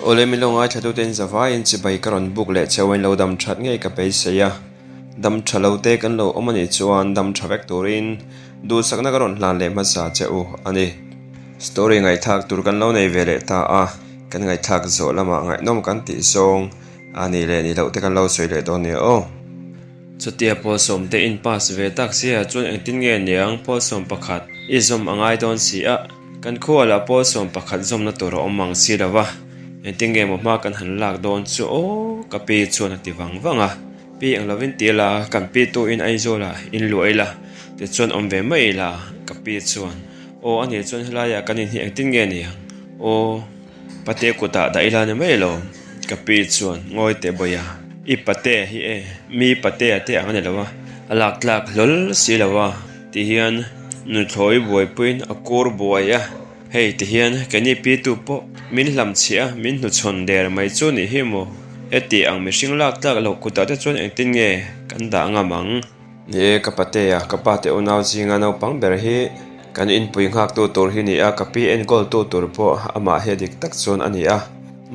Awle min lo ngaithlatute in zavaiin chibai ka rawn buk leh cheu a in lo dam that ngei ka beisei a, dam tha lo te kan lo awm a nih chuan dam tha vek turin duhsakna ka rawn hlan leh hmasa che u a ni. Story ngaihthlak tur kan lo nei ve leh ta a, kan ngaihthlak zawh lamah ngaihnawm kan tih zawng a nih leh nih loh te kan lo sawi leh dawn nia aw. Chutia Pawlsawm te in pass ve tak sia chuan engtin nge niang Pawlsawm pakhat i zawm a ngai dawn si a, kan khual ah Pawlsawm pakhat zawmna tur a awm ang si lo va, engtin nge maw hma kan han lak dawn chu aw ka pi chuan a ti vang vang a, pi eng lovin ti ila kan pi tu in Aizawl ah in luah ila tichuan awm ve mai ila ka pi chuan aw a nih chuan helai ah kan in hi engtin nge niang aw. Pate kutah dah ila ni mai lo, ka pi chuan ngawi teh bawiha, i pate hi e, mi patea te ang a ni lo a, a lak tlak hlawl si lo a ti hian nuthlawi buaipuiin a kur buai a, hei ti hian keini pitu pawh min hlamchhiah a, min hnuchhawn der mai chu nih hi maw, heti ang mihring lak tlak loh kutah te chuan engtin nge kan dah ngam ang? Ni e, ka patea, ka pate unau zinga naupang ber hi kan inpui nghaktu tur hi ni a, ka pi enkawltu tur pawh amah hi a dik tak chuan a ni a.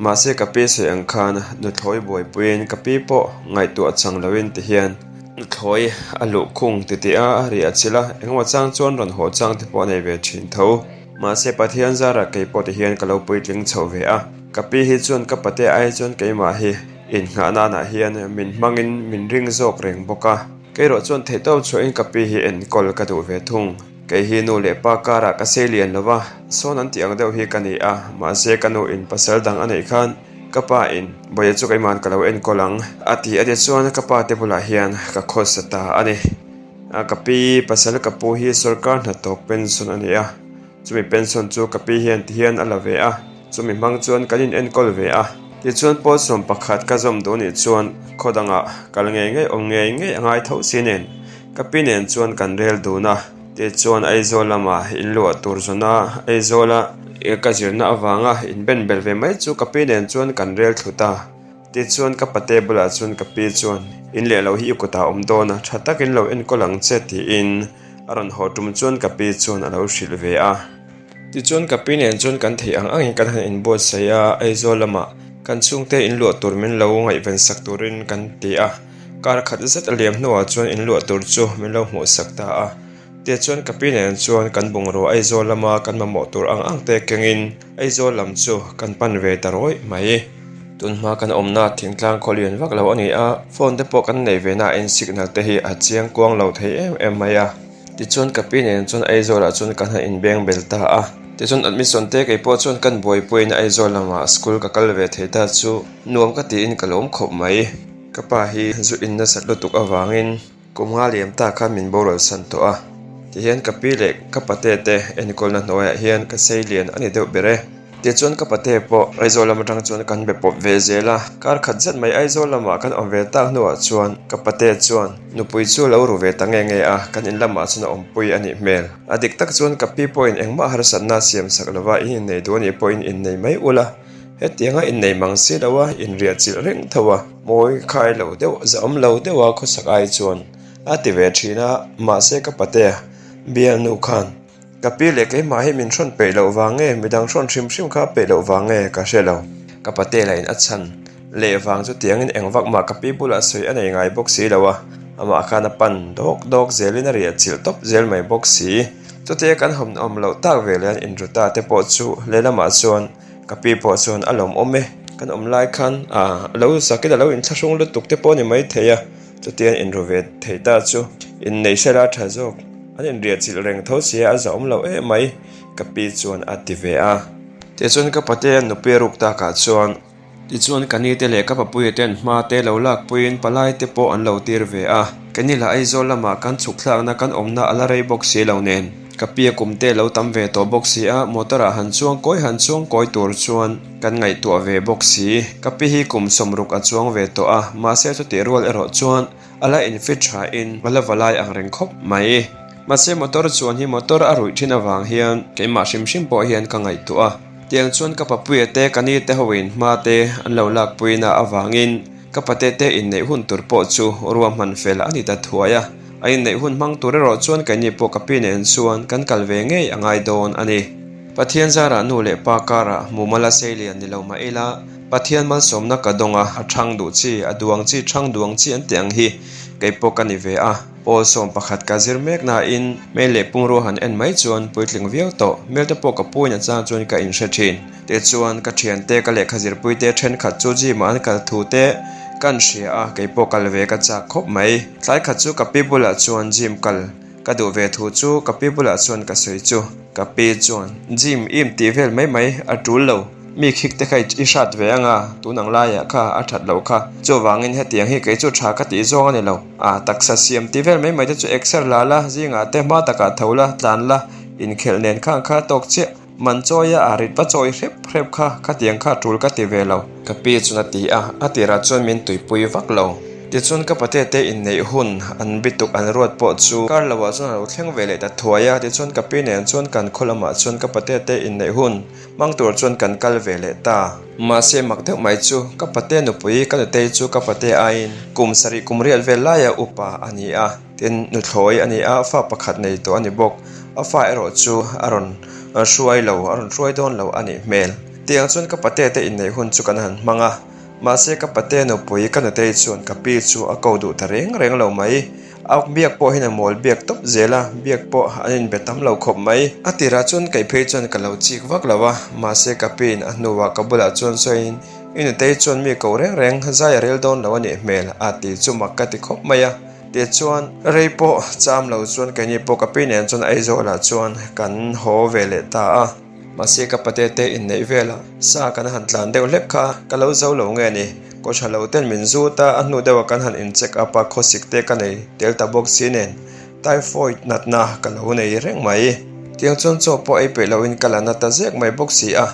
Mahse ka pi sawi ang khan nuthlawi buaipuiin ka pi pawh ngaihtuah chang loin ti hian nuthlawi a luhkhung titih a, a riah chilh a, engemaw chang chuan rawn haw chang te pawh a nei ve thin tho. Mahse Pathian zarah kei pawh ti hian ka lo puitling chho ve a, ka pi hi chuan ka patea ai chuan keimah hi Innghah nanah hian min hmangin min ring zawk reng bawk a, kei erawh chuan theihtawp chhuahin ka pi hi enkawl ka duh ve thung. Kei hi nu leh pa karah ka sei lian lo va, sawn an tih ang deuh hi ka ni a, mahse ka nu in pasal dang a neih khan ka pa in Bawia chu keimahan ka lo enkawl ang a ti a ti chuan ka pa te bulah hian ka khawsa ta a ni. Ka pi pasal ka pu hi sawrkar hnathawk pension a ni a. Chumi pension chu ka pi hian ti hian a la ve a, chumi hmang chuan kan in enkawl ve a. Tichuan pawl 11 ka zawm duh nih chuan khaw dangah kal ngei ngei awm ngei ngei a ngai tho si nen ka pi nen chuan kan rel dun a. Tichuan Aizawl lamah in luah tur zawn a, Aizawla ka zirna avanga in ben bel ve mai chu ka pi nen chuan kan rel thlu ta. Tichuan ka pate bulah chuan ka pi chuan in leh lo hi i kutah awm dawn a, tha takin lo enkawl ang che tiin A rawn haw tum chuan ka pi chuan a lo hrilh ve a. Tichuan ka pi nen chuan kan theih ang angin kan han inbuatsaih a, Aizawl lamah kan chhungte inluah tur min lo ngaihven sak turin kan ti a. Kar khat zet a liam hnuah chuan inluah tur chu min lo hmuhsak ta a. Tichuan ka pi nen chuan kan bungrua Aizawl lama kan mamawh tur ang ang te kengin Aizawl lam chu kan pan ve ta rawih mai. Tunhma kan awmna thingtlang khaw lian vak lo a ni a, phone te pawh kan nei ve na in signal te hi a chiang kuang lo thei em em mai a. Tichuan ka pi nen chuan Aizawl ah chuan kan han inbeng bel ta a. Tichuan admission te kei pawh chuan kan buaipuiin Aizawl lamah school ka kal ve thei ta chu nuam ka tiin ka lawm khawp mai. Ka pa hi zu in nasat lutuk avangin. Kum nga liam ta khan min boral san tawh a, tihian ka pi leh ka pate te enkawlna hnuaiah hian ka sei lian a ni deuh ber e. Tichuan ka pate pawh Aizawl lam atang chuan kan be pawp ve zel a, kar khat zet mai Aizawl lamah kan awm ve tak hnuah chuan ka pate chuan nupui chu lo ru ve ta nge nge a, kan in lamah chuan a awmpui a nih hmel. A dik tak chuan ka pi pawhin engmah harsatna siam sak lova in innei duh a nih pawhin innei mai ula, hetianga innei mang si lo a, inriah chilh reng tho a. Mawi khai lo deuh, zahawm lo deuha khawsak ai chuan a ti ve thin a, mahse ka patea bialnu khan ka pi leh keimah hi min hrawn peih loh vang nge, midang hrawn hrim hrim kha peih loh vang nge ka hre lo. Ka pate lah in a chhan leh vang chu tiangin eng vak mah ka pi bulah sawi a nei ngai bawk si lo a, amah khan a pan dawk dawk zelin a riah chilh tawp zel mai bawk si. Chutia kan hawm awm loh tak ve leh an inruta te pawh chu lehlamah chuan Ka pi pawh chuan a lawmawm e, kan awm lai khan a lo zakin a lo inthlahrung lutuk te pawh a ni maithei a, chutiang inru ve thei ta chu innei hre la tha zawk, an inriah chilh reng tho sia a zahawm loh em mai ka pi chuan a ti ve a. Tichuan ka patea nupi a ruk takah chuan. Tichuan ka ni te leh ka papuia ten hma te lo lakpuiin palai te pawh an lo tir ve a, keini lah Aizawl lamah kan chhuk thlakna kan awmna a la rei bawk si lo nen. Ka pi kum te lo tam ve tawh bawk si a, motor ah han chuang kawi han chuang kawi tur chuan kan ngaihtuah ve bawk si. Ka pi hi kum 60 a chuang ve tawh a, mahse chutih rual erawh chuan a la in fit tha in a la va lai ang reng khawp mai. Mahse motor chuan hi motor a ruih thin avang hian keimah hrim hrim pawh hian ka ngaihtuah a. Tiang chuan ka papuia te ka ni te ho in hma te an lo lakpui na avangin ka pate te inneih hun tur pawh chu ruahman fel a ni ta thuai a. A inneih hun hmang tur erawh chuan keini pawh ka pi nen chuan kan kal ve ngei a ngai dawn a ni. Pathian zarah nu leh pa karah mumal a sei lian ni lo mah ila. Pathian malsawmna ka dawng a, a chhang duh chi, a duang chi, chhang duang chi an tih ang hi kei pawh ka ni ve a. Pawl 11 ka zir mek nain hmel leh pumrua han en mai chuan puitling viau tawh, hmel te pawh ka puin a chang chuan ka inhre thin. Tichuan ka thiante ka lehkha zirpuite thenkhat chu gym ah an kal thu te kan hria a, kei pawh kal ve ka chak khawp mai. Tlai khat chu ka pi bulah chuan gym kal Ka duh ve thu chu ka pi bulah chuan ka sawi chu. Ka pi chuan, Jim, im tih vel mai mai a tul lo. Mi khik te kha i hrat ve anga, tun ang laiah kha a that loh kha. Chuvangin hetiang hi kei chu tha ka tih zawng a ni lo. A taksa siam tih vel mai mai te chu exer la la, zingah te hma takah tho la, tlan la, inkhelh nen khang kha tawk chiah. Man chawi a, a rit va chawi hrep hrep kha, khatiang kha tul ka ti ve lo. Ka pi chuan a ti a, a tirah chuan min tuipui vak lo. Tichuan ka pate te inneih hun an bituk an ruat pawh chu kar loah chuan a lo thleng ve leh ta thuai a, tichuan ka pi nen chuan kan khaw lamah chuan ka pate te inneih hun hmang tur chuan kan kal ve leh ta. Mahse mak deuh mai chu ka pate nupui ka nutei chu ka pate aiin kum sarih kum riat vel laia upa a ni a. Tin, nuthlawi a ni a, fa pakhat nei tawh a ni bawk. A fa erawh chu a rawn hruai lo, a rawn hruai dawn lo a nih hmel. Tiang chuan ka pate te inneih hun chu kan han hmang a, mahse ka pate nupui ka nutei chuan ka pi chu a ko duh ta reng reng lo mai. A biak pawh hian a mawl biak tawp zel a, biak pawh an inbe tam lo khawp mai. A tirah chuan kei phei chuan ka lo chik vak lo a, mahse ka piin a hnuah ka bulah chuan sawiin i nutei chuan mi ko reng reng zai a rel dawn lo a nih hmel a ti chu mak ka ti khawp mai a. Tichuan, rei pawh cham lo chuan keini pawh ka pi nen chuan Aizawlah chuan kan haw ve leh ta a. Mahse ka pate te inneih velah sa kan han tlan deuh hlek kha ka lo zo lo nge ni. Kaw tha lo ten min zut a, a hnu deuhah kan han in check up a, khawsik te ka nei tel ta bawk si nen typhoid natna ka lo nei reng mai. Tiang chuan chaw pawh ei peih loin ka la na ta zek mai bawk si a.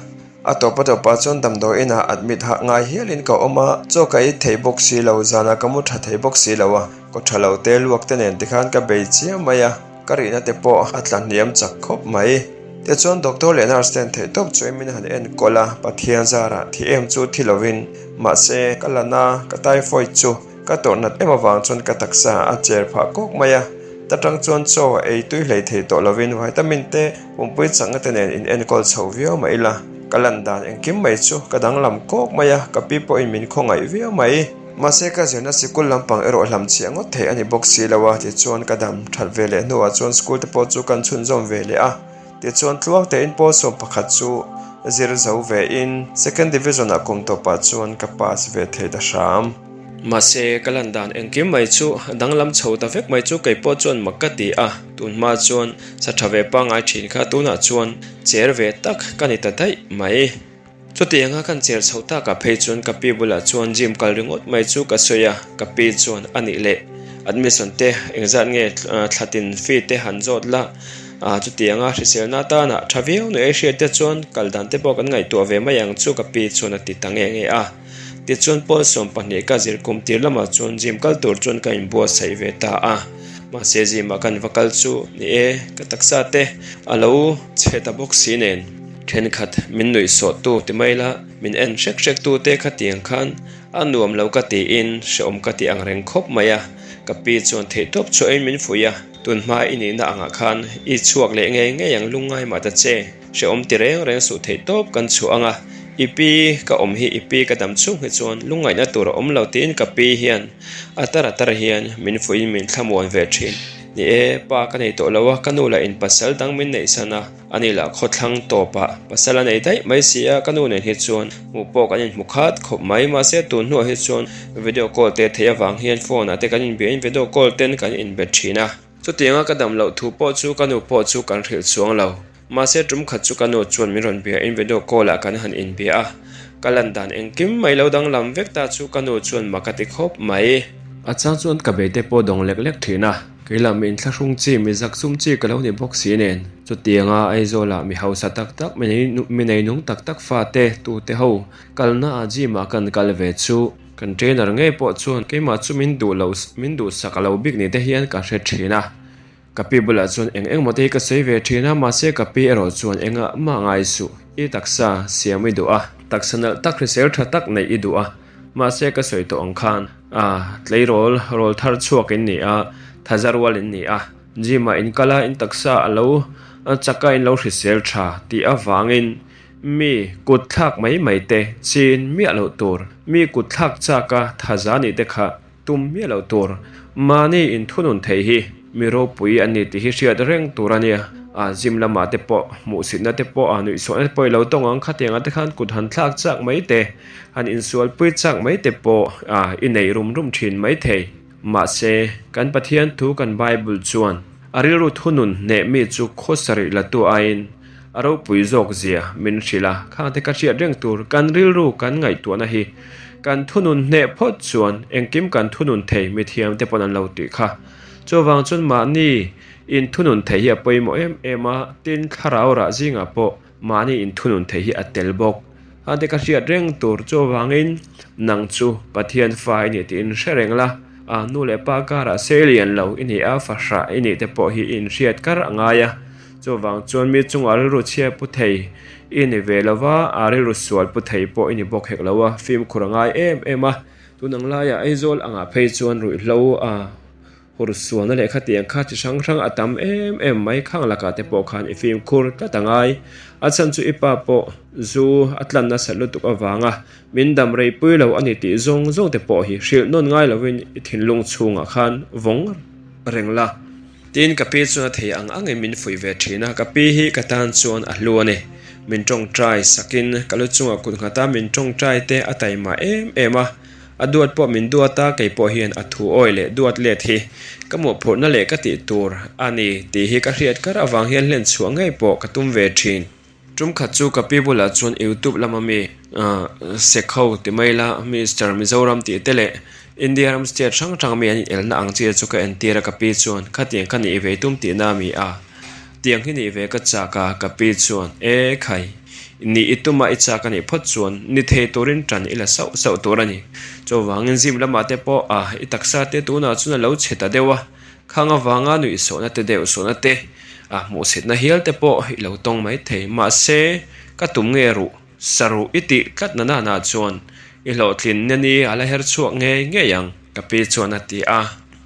A tawp a tawpah chuan damdawi inah admit hah ngai hialin ka awm a, chaw ka ei thei bawk si lo, zanah ka mu tha thei bawk si lo a, kaw tha lo te luak te nen tikhan ka bei chiam mai a, ka rihna te pawh a tla hniam chak khawp mai. Tichuan doctor leh nurse ten theihtawp chuai min han enkawl a, Pathian zarah thi em chu thi lovin, mahse ka la na, ka typhoid chu Ka tawrh nat em avang chuan ka taksa a cher phah kawk mai a, ta tang chuan chaw ei tui hlei thei tawh lovin vitamin te pumpui chakna te nen in enkawl chho viau mah ila, ka lan dan engkim mai chu ka danglam kawk mai a, ka pi pawhin min khawngaih viau mai. Mahse ka zirna sikul lampang erawh hlamchhiah ngawt thei a ni bawk si lo a, tichuan ka dam that ve leh hnuah chuan school te pawh chu kan chhunzawm ve leh a, tichuan tluang tein pawl 11 chu zir zo ve in second division ah kum tawpah chuan ka pass ve thei ta hram. Mahse, ka lan dan engkim mai chu danglam chho ta vek mai chu kei pawh chuan mak ka ti a, tun hma chuan sa tha ve pangngai thin kha tunah chuan cher ve tak ka ni ta daih mai. Chutianga kan cher chho takah phei chuan ka pi bulah chuan gym kal ringawt mai chu ka sawi a, ka pi chuan a nih leh admission te engzat nge thlatin fee te han zawt la, chutianga hriselna atana tha viau nuih ei hriat te chuan kal dan te pawh kan ngaihtuah ve mai ang chu ka pi chuan a ti ta nge nge a. Tichuan pawl 12 ka zir kum tir lamah chuan gym kal tur chuan ka inbuatsaih ve ta a, mahse gym ah kan va kal chu ni e, ka taksa te a lo chhe ta bawk si nen. Thenkhat min nuih sawh tu ti mai la, min en hrek hrek tu te khatiang khan a nuam lo ka tiin hrehawm ka ti ang reng khawp mai a, ka pi chuan theihtawp chhuahin min fuih a, tunhma i nihna angah khan i chhuak leh ngei ngei ang lungngai mah ta che. Hrehawm ti reng reng suh theih tawp kan chhuah ang a, i pi ka awm hi i pi ka dam chhung hi chuan lungngaihna tur a awm lo tiin ka pi hian a tar a tar hian min fuihin min thlamuan ve thin. Ni e, pa ka nei tawh lo a, ka nu lah in pasal dang min neihsan a, ani lah khawthlang tawpah pasal a nei daih mai si a, ka nu nen hi chuan hmuh pawh kan inhmu khat khawp mai, mahse tun hnuah hi chuan video call te theih avang hian phone ah te kan inbia in video call ten kan inbe thin a. Chutianga ka dam loh thu pawh chu ka nu pawh chu kan hrilh chuang lo. Mahse tum khat chu ka nu chuan min rawn bia in video call ah kan han inbia a. Ka lan dan engkim mai lo danglam vek ta chu ka nu chuan mak a ti khawp mai. A chang chuan ka bei te pawh dawng lek lek thin a, kei lam mi inthlahrung chi, mi zak zum chi ka lo ni bawk si nen. Chutianga Aizawl ah mi hausa tak tak, mi neinung tak tak fa te, tu te ho kalna ah gym ah kan kal ve chu. Kan trainer ngei pawh chuan keimah chu min duh lo, min duhsak a lo bik ni te hian ka hre thin a. Ka pi bulah chuan eng eng maw te hi ka sawi ve thin a, mahse ka pi erawh chuan engah mah ngai suh, i taksa siam i duh a, taksa nalh tak hrisel tha tak neih i duh a, mahse ka sawi tawh ang khan a tleirawl rawl thar chhuak in ni a, thaza rual in ni a, gym ah in kal a, in taksa a lo chak a, in lo hrisel tha tih avangin. Mi kut thlak mai mai te chin miah loh tur, mi kut thlak chaka thaza nih te kha tum miah loh tur. Mahni inthunun thei hi mi ropui an ni tih hi hriat reng tur a nia. A gym lamah te pawh hmuhsitna te pawh a nuihsawhna te pawh i lo tawng ang khatiangah te khan kut han thlak chak mai te, han insualpui chak mai te pawh i nei rum rum thin mai thei. Mahse, kan Pathian thu kan Bible chuan a rilru thunun hneh mi chu khawsarih latu aiin a ropui zawk zia min hrilh a, khangte ka hriat reng tur kan rilru kan ngaihtuahna hi kan thunun hneh phawt chuan engkim kan thunun thei mithiam te pawn an lo tih kha. Chuvang chuan mahni inthunun theih hi a pawimawh em em a, tin thlarau rah zingah pawh Mahni inthunun theih hi a tel bawk. A te ka hriat reng tur chu avangin nang chu Pathian fa i nih tiin hre reng la, a nu leh pa karah sei lian lo i nih a, fahrah i nih te pawh hi i inhriat kar a ngai a. Chuvang chuan mi chungah rilru chhia pu thei i ni ve lo va, a rilru sual pu thei pawh i ni bawk hek lo a, fimkhur a ngai em em a. Tun ang laiah Aizawl angah phei chuan ruihhlo a. Hur sualna leh khatiang kha chi hrang hrang a tam em em mai khang lakah te pawh khan i fimkhur tlat a ngai. A chhan chu i pa pawh zu a tlan nasat lutuk avanga min dam rei pui lo a ni tih zawng zawng te pawh hi hrilh nawn ngai lovin i thinlung chhungah khan vawng reng la. Tin, ka pi chuan a thei ang angin min fuih ve thin a, ka pi hi ka tan chuan a hlu a ni. Min tawngtai sakin ka lu chungah kut nghata min tawngtai te a taima em em a. A duat pawh min duat a, kei pawh hian a thu awi leh duat let hi ka mawhphurhna leh ka tih tur a ni tih hi ka hriat kar avang hian hlen chhuah ngei pawh ka tum ve thin. Tum khat chu ka pi bulah chuan YouTube lama mi Sekho ti mai la Mister Mizoram tih te leh India ram state hrang hrang mi an inelna ang chi chu ka entir a ka pi chuan khatiang kha nih ve tum tihna a mi a. Tiang hi nih ve ka chak a, ka pi chuan, E khai, nih i tuma i chak a nih phawt chuan ni thei turin ṭan i la sauh sauh tur a ni. Chuvangin zim lamah te pawh a i taksa te tunah chuan a lo chhe ta deuh a, khang avanga nuihsawhna te deuh sawhna te, a hmuhsitna hial te pawh i lo tawng mai thei. Mahse, ka tum nge ruh, saruh i tih tlat na nana chuan i hlawhtlin na ni a la her chhuak ngei ngei ang. Ka pi chuan a ti a,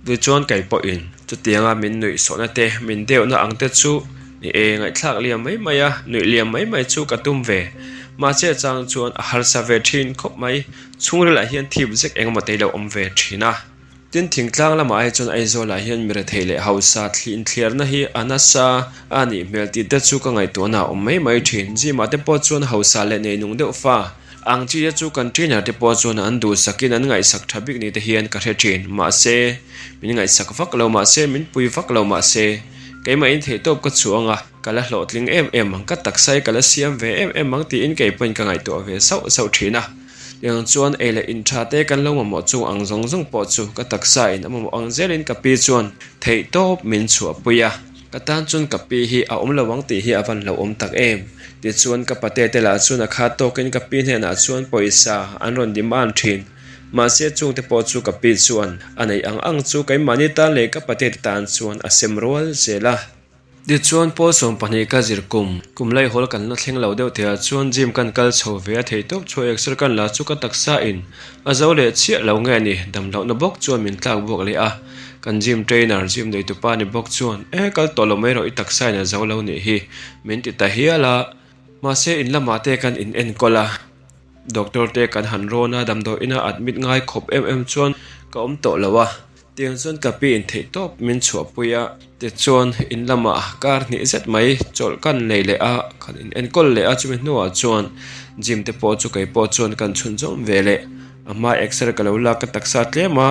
tichuan kei pawhin chutianga min nuih sawhna te, min deuhna ang te chu ni e, ngaihthlak liam mai mai a, nuih liam mai mai chu ka tum ve. Mahse chang chuan a harsa ve thin khawp mai, chhungrilah hian thip zek engemaw te lo awm ve thin a. Tin, thingtlang lamah ai chuan Aizawlah hian mi rethei leh hausa thli inthliarna hi a nasa a nih hmel tih te chu ka ngaihtuahna a awm mai mai thin. Gym-ah te pawh chuan hausa leh neinung deuh fa Ang chi te chu kan trainer te pawh chuan an duhsakin an ngaihsak tha bik ni te hian ka hre thin. Mahse, min ngaihsak vak lo mahse, min pui vak lo mahse, keimah in theihtawp ka chhuang a, ka la hlawhtling em em ang, ka taksa hi ka la siam ve em em ang tiin kei pawhin ka ngaihtuah ve sauh sauh thin a. Tiang chuan ei leh in tha te kan lo mamawh chung ang zawng zawng pawh chu ka taksa in a mamawh ang zelin ka pi chuan theihtawp min chhuahpui a. Ka tan chuan ka pi hi a awm lo ang tih hi a van hlauhawm tak em? Tichuan ka pate te lah chuan a khat tawkin ka pi hnenah chuan pawisa an rawn demand thin. Mahse chungte pawh chu ka pi chuan a neih ang ang chu keimahni tan leh ka pate te tan chuan a sem rual zel a. Tichuan pawl 12 ka zir kum, kum laihawl kan la thleng lo deuh theih ah chuan gym kan kal chho ve a theih tawp chhuah exer kan la chu ka taksa in a zo leh chiah lo nge ni damlohna bawk chuan min tlak buak leh a. Kan gym trainer, gym neitupa ni bawk chuan, E, kal tawh lo mai rawh, i taksa in a zo lo nih hi, min ti ta hial a. Mahse, in lamah te kan in enkawl a, doctor te kan han rawn a, damdawi ina admit ngai khawp em em chuan ka awm tawh lo a. Tiang chuan ka pi in theih tawp min chhuahpui a, tichuan in lamah kar hnih zet mai chawlh kan nei leh a, kan in enkawl leh a, chumi hnuah chuan gym te pawh chu kei pawh chuan kan chhunzawm ve leh. A hma exer ka lo lak ka taksa tlem a,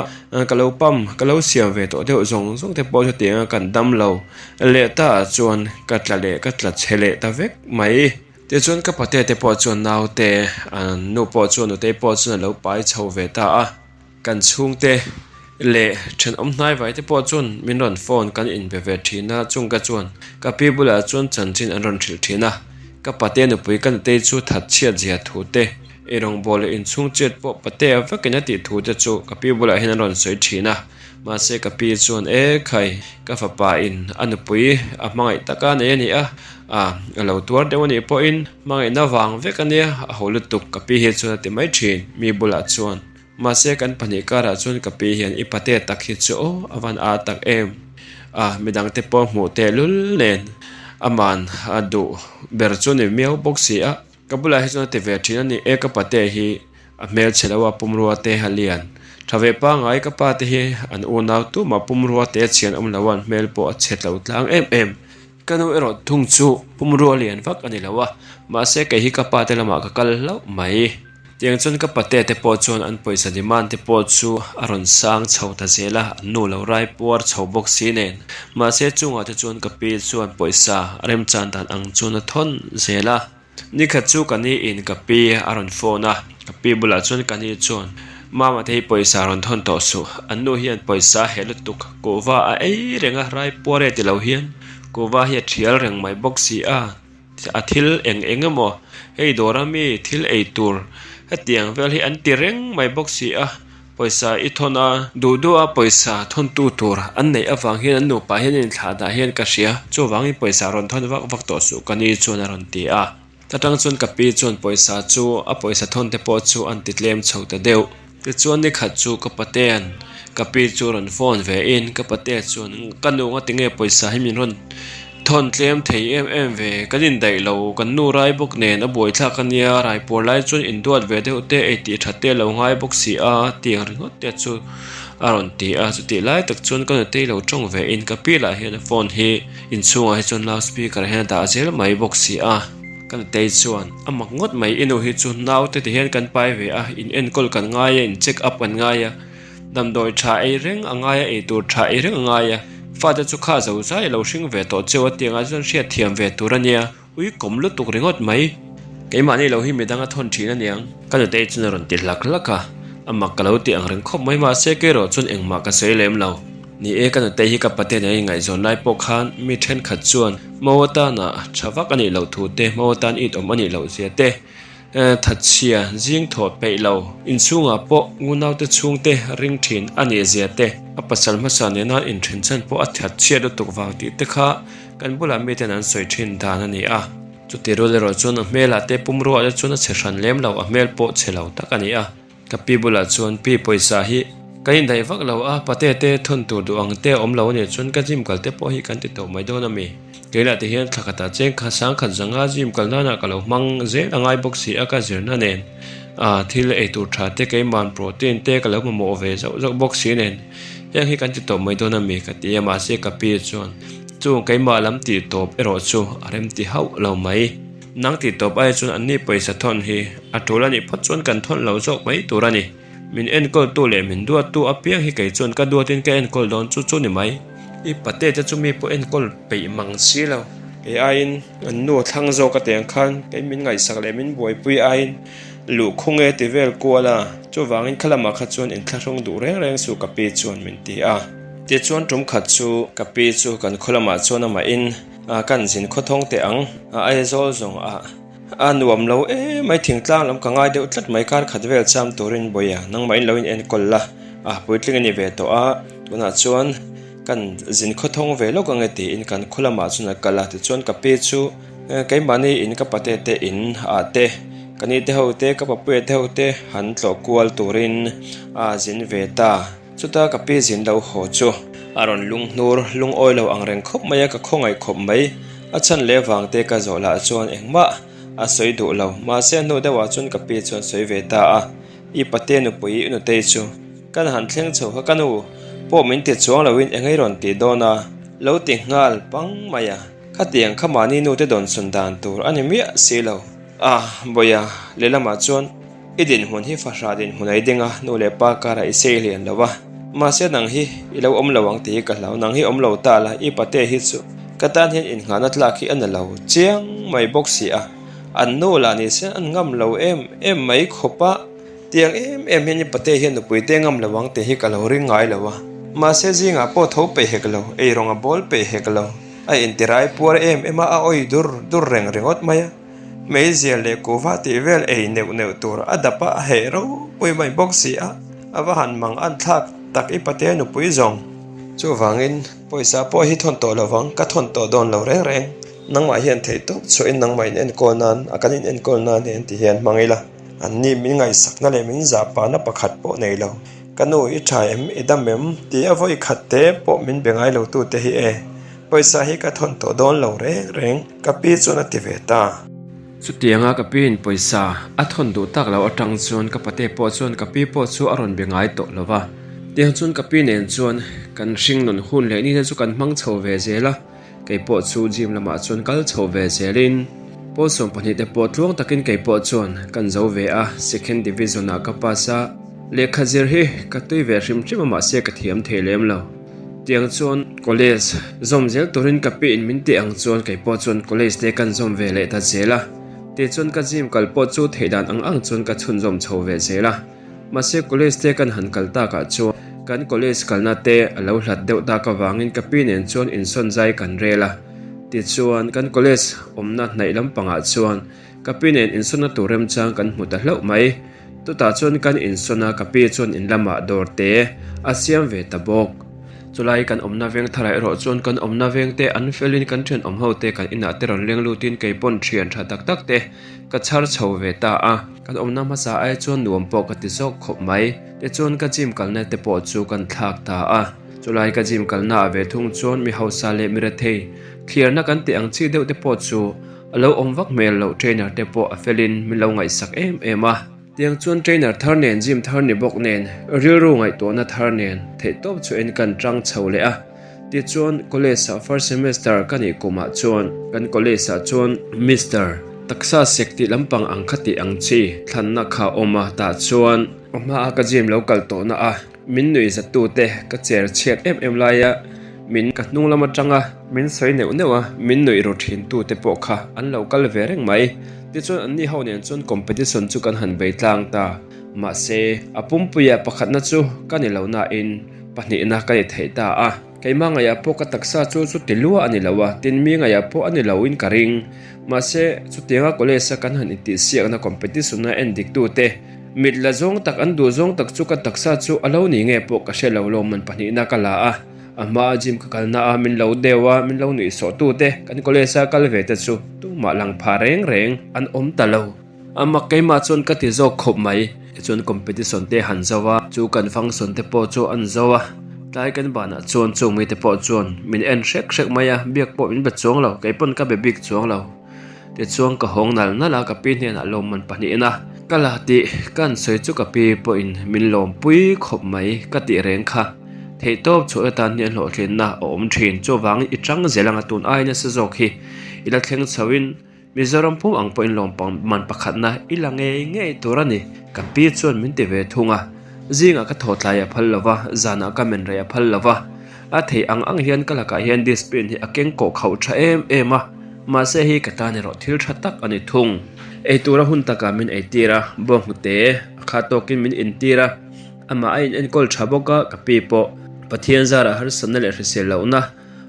ka lo pump ka lo siam ve tawh deuh zawng zawng te pawh chutiang a kan dam lo leh ta ah chuan ka tla leh ka tla chhe leh ta vek mai. Tichuan ka pate te pawh chuan naute an nu pawh chuan nutei pawh chuan a lo pai chho ve ta a, kan chhungte leh thenawm hnai vai te pawh chuan min rawn phone kan inbe ve thin a, chung ka chuan ka pi bulah chuan chanchin an rawn hrilh thin a, ka pate nupui ka nutei chu that chhiat zia thu te. I rawngbâwl leh inchhung chet pawh patea vekin a tih thu te chu ka pi bulah hian a rawn sawi thin a. Mahse ka pi chuan, E khai, ka fapa in a nupui a hmangaih taka nei a ni a, a a lo tuar deuh a nih pawhin hmangaihna vang vek a nia, a ho lutuk ka pi hi chuan a ti mai thin mi bulah chuan. Mahse kan pahnih karah chuan ka pi hian i pate tak hi chu aw a van a tak em a, midangte pawh hmuh tehlul nen aman a duh ber chu a ni miau bawk si a. Ka bulah hi chuan a ti ve thin a ni e ka pate hi a hmel chhe lo a pumrua te a lian tha ve pangai ka pa te hi an unau tumah pumrua te chhian awm lo a an hmel pawh a chhe tlo tlang em em. Ka nu erawh thung chu pumrua lian vak a ni lo a mahse kei hi ka pa te lamah ka kal hlauh mai. Tiang chuan ka pate te pawh chuan an pawisa demand te pawh chu a rawn sang chho ta zel a, an nu lo rai puar chho bawk si nen. Mahse chungah te chuan ka pi chuan pawisa a remchan dan ang chuan a thawn zel a. Nikhat chu ka ni in ka pi a rawn phone a, ka pi bulah chuan ka ni chuan Mama te hi pawisa a rawn thawn tawh suh, an nu hian pawisa a heh lutuk, kuhva a ei reng a, rai puar e ti lo hian kuhva hi a thial reng mai bawk si a. A thil eng eng emaw hei dawra mi thil ei tur hetiang vel hi an ti reng mai bawk si a, pawisa i thawn a, duh duh a pawisa thawntu tur an neih avang hian an nupa hian an inthlah dah hian ka hria, chuvangin pawisa rawn thawn vak vak tawh suh ka ni chuan a rawn ti a, ta tang chuan ka pi chuan pawisa chu a pawisa thawn te pawh chu an ti tlem chho ta deuh. Tichuan nikhat chu ka patea'n ka pi chu rawn phone ve in ka patea chuan ka nu nga tinge pawisa hi min rawn thawn tlem thei em em ve kan indaih lo kan nu rai bawk nen a buaithlak a nia rai puar lai chuan induat ve deuh te ei tih that te a lo ngai bawk si a tiang ringawt te chu a rawn ti a chutih lai tak chuan ka nutei lo tawng ve in ka pi lah hian a phone hi inchhungah hi chuan loud speaker hian a dah zel mai bawk si a. Ka nutei chuan, A mak ngawt mai, i nu hi chu naute ti hian kan pai ve a, in enkawl kan ngai a, in check up kan ngai a, damdawi tha ei reng a ngai a, eitur tha ei reng a ngai a, fate chu kha zo zai a lo hring ve tawh cheu a tiangah chuan hriat thiam ve tur a nia, ui kawm lutuk ringawt mai. Keimahni lo hi midang a thawn thin a niang. Ka nutei chuan a rawn ti hlak hlak a, a mak ka lo ti ang reng khawp mai mahse kerawh chuan engmah ka sawi lem lo. Ni e, ka nutei hi ka paten a inngaihzawn lai pawh khan mi thenkhat chuan Mo atana tha vak a nih loh thu te, Mo atan it awm a nih loh zia te, thatchhia zing thawh peih lo, inchhungah pawh ngunaute chhungte ring thin a nih zia te, a pasal hmasa nena inthen chhan pawh a thatchhiat lutuk vang tih te kha kan bulah miten an sawi thin dan a ni a. Chuti rual erawh chuan a hmelah te pumruah te chuan a chhe hran lem lo, a hmel pawh chhe lo tak a ni a. Ka pi bulah chuan pi pawisa hi ka indaih vak lo a, pate te thawn tur duh ang te a awm lo a nih chuan ka gym kal te pawh hi kan ti tawh mai dawn a mi. Keilah ti hian thla khatah cheng kha sangkhat zanga gym kal nanah ka lo hmang zel a ngai bawk si a ka zirna nen a thil ei tur tha te keiman protein te ka lo mamawh ve zauh zauh bawk si nen heng hi kan ti tawh mai dawn a mi ka ti a mahse ka pi chuan chung keimah lam tih tawp erawh chu a rem ti hauh lo mai. Nang tih tawp ai chuan anni pawisa thawn hi a tul a nih phawt chuan kan thawn lo zawk mai tur a ni. Min enkawltu leh min duattu apiang hi kei chuan ka duatin ka enkawl dawn chu chu ni mai. I pate te chu mi pawh enkawl peih mang si lo. Kei aiin an nu a thlang zawk a tiang khan kei min ngaihsak leh min buaipui aiin luh khung e ti vel kual a, chuvangin kha lamah kha chuan inthlahrung duh reng reng suh ka pi chuan min ti a. Tichuan tum khat chu ka pi chu kan khaw lamah chuan amahin A kan zin khawthawng teh ang. A Aizawl zawng a a nuam lo emai thingtlang lam ka ngai deuh tlat mai kar khat vel cham turin bawi a nangmah in lo in enkawl la a puitling a ni ve tawh a tunah chuan kan zin khawthawng ve lawk ange tiin kan khaw lamah chuan a kal a tichuan ka pi chu keimahni in ka pate te in ah te ka ni te ho te ka papuia te ho te han tlawh kual turin a zin ve ta. Chuta ka pi zin lo haw chu a rawn lung hnur lungawi lo ang reng khawp mai a, ka khawngaih khawp mai. A chhan leh vang te ka zawh lah chuan engmah a sawi duh lo. Mahse a hnu deuhah chuan ka pi chuan sawi ve ta a, I pate nupui i nutei chu kan han thleng chho kha ka nu pawh min ti chuang loin eng ei rawn tih dawn a lo ti nghal pang mai a, khatiang kha mahni nute dawnsawn dan tur a ni miah si lo. A, Bawia, lehlamah chuan I dinhmun hi fahrah dinhmun a i ding a, nu leh pa karah i sei lian lo a. Mahse nang hi i lo awm lo ang tih hi ka hlau, nang hi awm lo ta la, i pate hi chu ka tan hian innghahna tlak hi a na lo chiang mai bawk si a. An nu lah ni se an ngam lo em em mai khawp a, tiang em em hian i pate hian nupui te ngam lo ang tih hi ka lo ring ngai lo a. Mahse zingah pawh tho peih hek lo, eirawng a bawl peih hek lo, a intirai puar em em a, a awih dur dur reng ringawt mai a. Hmeizial leh kuhva tih vel ei neuh neuh tur a dap a, a heh ropui mai bawk si a, a va han mang an thlak tak i patea nupui zawng. Chuvangin pawisa pawh hi thawn tawh lovang, ka thawn tawh dawn lo reng reng. Nangmah hian theih tawp chhuahin nangmah in enkawl nan a kan in enkawl nan hian ti hian hmang ila, anni min ngaihsakna leh min zahpahna pakhat pawh nei lo. Ka nu i tha em, i dam em? Tih a vawi khat te pawh min be ngai lo tute hi e. Pawisa hi ka thawn tawh dawn lo reng reng, ka pi chuan a ti ve ta. Chutianga ka piin pawisa a thawn duh tak loh atang chuan ka pate pawh chuan ka pi pawh chu a rawn be ngai tawh lo va. Tiang chuan ka pi nen chuan kan hringnun hun leh nite chu kan hmang chho ve zel a, kei pawh chu gym lamah chuan kal chho ve zelin pawl 12 te pawh tluang takin kei pawh chuan kan zo ve a, second division ah ka pass a, lehkha zir hi ka tui ve hrim hrim a mahse ka thiam thei lem lo. Tiang chuan college zawm zel turin ka piin min tih ang chuan kei pawh chuan college te kan zawm ve leh ta zel a, tichuan ka gym kal pawh chu theih dan ang ang chuan ka chhunzawm chho ve zel a. Mahse college te kan han kal takah chuan kan college kalna te a lo hlat deuh tak avangin ka pi nen chuan insawn zai kan rel a, tichuan kan college awmna hnaih lampangah chuan Ka pi nen insawnna tur remchang kan hmu ta hlauh mai. Chutah chuan kan insawn a, ka pi chuan in lamah dawr te a siam ve ta bawk. Chulai kan awmna veng tharah erawh chuan kan awmna veng te an felin kan thianawm ho te kan inah te rawn leng lutin kei pawn thian tha tak tak te ka chhar chho ve ta a. Kan awmna hmasa ai chuan nuam pawh ka ti zawk khawp mai. Tichuan ka gym kalna te pawh chu kan thlak ta a. Chulai ka gym kalna ah ve thung chuan mi hausa leh mi rethei thliarna kan tih ang chi deuh te pawh chu A lo awm vak hmel loh trainer te pawh a felin min lo ngaihsak em em a. Tiang chuan trainer thar nen gym thar ni bawk nen rilru ngaihtuahna thar nen theihtawp chu en kan tang chho leh a. Tichuan college ah first semester ka nih kumah chuan kan college ah chuan Mister taksa sek tih lampang ang kha tih ang chi thlanna kha a awm a tah chuan a hma a ka gym lo kal tawhna a Min nuih zattu te ka cher chhiat em em laia min ka hnung lam atanga min sawi neuh neuh a, min nuih ru thin tu te pawh kha an lo kal ve reng mai. Tichuan anni ho nen chuan competition chu kan han bei tlang ta. Mahse, a pumpuia pakhatna chu ka ni lo nain pahnihna ka ni theih ta a. Keimah ngaihah pawh ka taksa chu chuti lua a ni lo a, tin mi ngaihah pawh a ni loin ka ring. Mahse, chutianga college a kan han intihsiakna competition a en dik tu te, Mit la zawng tak an duh zawng tak chu ka taksa chu a lo ni nge pawh ka hre lo lawmman pahnihna ka la a, a hmaa gym ka kalna a min lo deuh a min lo nuih sawh tu te kan college a kal ve te chu tumah lang pha reng reng an awm ta lo. A mak keimah chuan ka ti zawk khawp mai. Tichuan competition te han zo a, chu kan function te pawh chu an zo a, tlai kan banah chuan chung mite pawh chuan min en hrek hrek mai a, biak pawh min be chuang lo, keipawn ka be bik chuang lo. Tichuan ka hawng nal nal a, ka pi hnenah lawmman pahnihin a ka la tih ka han sawi chu ka pi pawhin min lawmpui khawp mai ka tih reng kha. Theihtawp chhuah atan hian hlawhtlinna a awm thin. Chuvangin i tang zel anga tun ai nasa zawk hi i la thleng chhoin Mizoram pum ang pawhin lawmman pakhatna i la ngei ngei tur a ni ka pi chuan min ti ve thung a. Zingah ka thaw tlai a phal lo va, zanah ka men rei a phal lo va. A theih ang ang hian ka lakah hian discipline hi a keng kawh khauh tha em em a, mahse hei ka tan erawh thil tha tak a ni thung. Ei tura hun takah min ei tir a, bawnghnute a kha tawkin min intir a, amah a in enkawl tha bawk a, ka pi pawh Pathian zarah harsatna leh hrisel lohna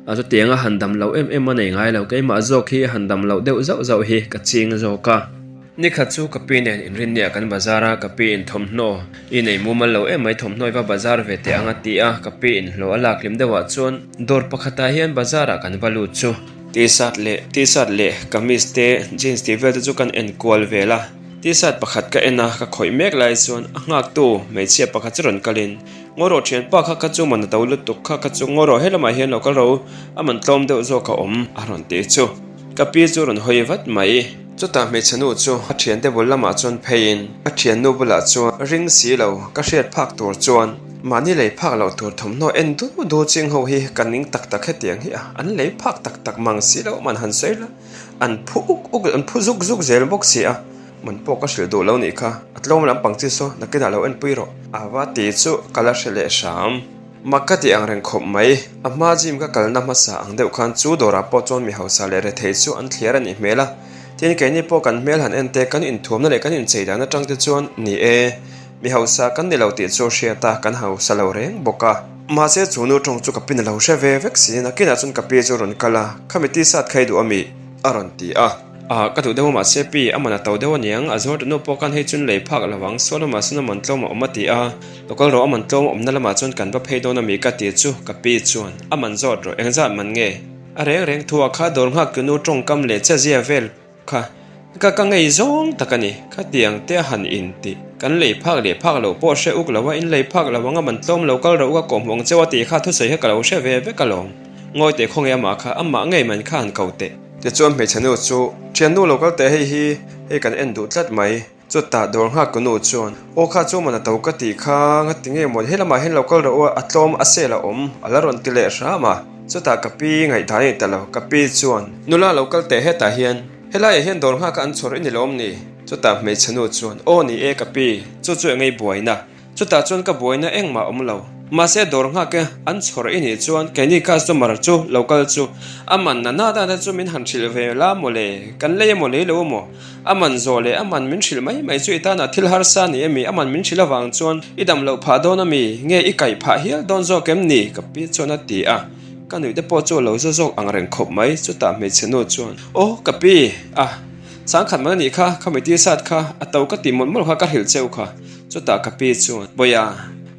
a chutiang a han dam loh em em a nei ngai lo, keimah zawk hi a han dam loh deuh zauh zauh hi ka ching zawk a. Nikhat chu ka pi nen inrinniah kan bazar a, ka pi in thawmhnaw i nei mumal lo em mai thawmhnaw i va bazar ve teh ang a ti a, ka pi in hlawh a lak hlim deuhah chuan dawr pakhatah hian bazarah kan va lut chu. T-shirt leh T-shirt leh kamis te jeans tih vel te chu kan en kual vel a, T-shirt pakhat ka en a, ka khawih mek lai chuan a nghaktu hmeichhia pakhat chu rawn kalin Ngaw rawh thianpa kha ka chu man a to lutuk kha ka chu ngaw rawh helamah hian lo kal ro a man tlawm deuh zawk a awm a rawn ti chu ka pi chu rawn hawi vat mai. Chutah hmeichhe nu chu a thiante bul lamah chuan pheiin a thiannu bulah chuan ring si lo ka hriat phak tur chuan mahni lei phak loh tur thawmhnaw en du du ching ho hi ka ning tak tak hetiang hi a, an lei phak tak tak mang si lo man han sawi la an phu uk uk an phu zuk zuk zel bawk si a, man pawh ka hrilh duh lo nih kha a tlawm lampang chi saw nakinah lo enpui rawh a va ti chu ka la hre leh hram. Mak ka tih ang reng khawp mai. A hma gym ka kalna hmasa ang deuh khan chu dawrah pawh chuan mi hausa leh rethei chu an thliar a nih hmel a. Tin, keini pawh kan hmel han en te, kan inthuamna leh kan inchei dan atang te chuan ni e, mi hausa kan ni lo tih chu hriat a, kan hausa lo reng bawk a. Mahse, chu nu tawng chu ka pin a lo hre ve vek si. Nakinah chuan ka pi chu rawn kal a, Khami t-shirt kha i duh a mi? a rawn ti a. Ah, ka duh deuh a mahse pi, a man a to deuh aniang, a zuar tunu pawh khan hei chun lei phak lo ang, saw lamah sawn a man tlawm a awm a ti a, local rawh a man tlawm a awmna lamah chuan kan va phei dawn a mi ka ti chu ka pi chuan a man zawt rawh, engzat man nge? A reng reng thu ah kha dawr nghak tunu tawngkam leh che zia vel kha ka ka ngei zawng tak a ni, khatiang te a han in ti, kan lei phak leh phak loh pawh hre uk lo a, in lei phak lo ang a man tlawm lo kal rawh u ka kawhhmuh ang cheu a tih kha thusawi kha ka lo hre ve vek alawm, ngawi teh khawnge amah kha, amah ngei man kha han ko teh. Tichuan hmeichhe nu chu, Thiannu lo kal teh hei hi, hei kan en duh tlat mai. Chutah dawr nghak ka nu chuan, Aw kha chu man a to ka tih kha, nga ti nge maw he lamah hian lo kal rawh u a, a tlawm a sel a awm, a la rawn ti leh hram a. Chutah ka pi ngaihdan a ni ta lo, ka pi chuan, Nula lo kal teh hetah hian, helaiah hian dawr nghak a an chhawr i ni lawm ni? Chutah hmeichhe nu chuan, Aw ni e ka pi, chu chu engei buaina. Chutah chuan ka buaina engmah awm lo. Mahse dawr nghak e, an chhawr i nih chuan keini customer chu lo kal chu a man na na dan te chu min han hrilh ve la maw le, kan lei emaw lei lo emaw, a man zawh leh a man min hrilh mai mai chu i tanah thil harsa ni emi, a man min hrilh avang chuan i dam loh phah dawn ami, nge i kaih phah hial dawn zawk em ni? Ka pi chuan a ti a, ka nuih te pawh chu a lo za zawk ang reng khawp mai, chutah hmeichhe nu chuan, Aw ka pi, a, sangkhat man a nih kha, khami t-shirt kha a to ka ti mawlh mawlh kha ka hrilh cheu kha. Chutah ka pi chuan, Bawiha,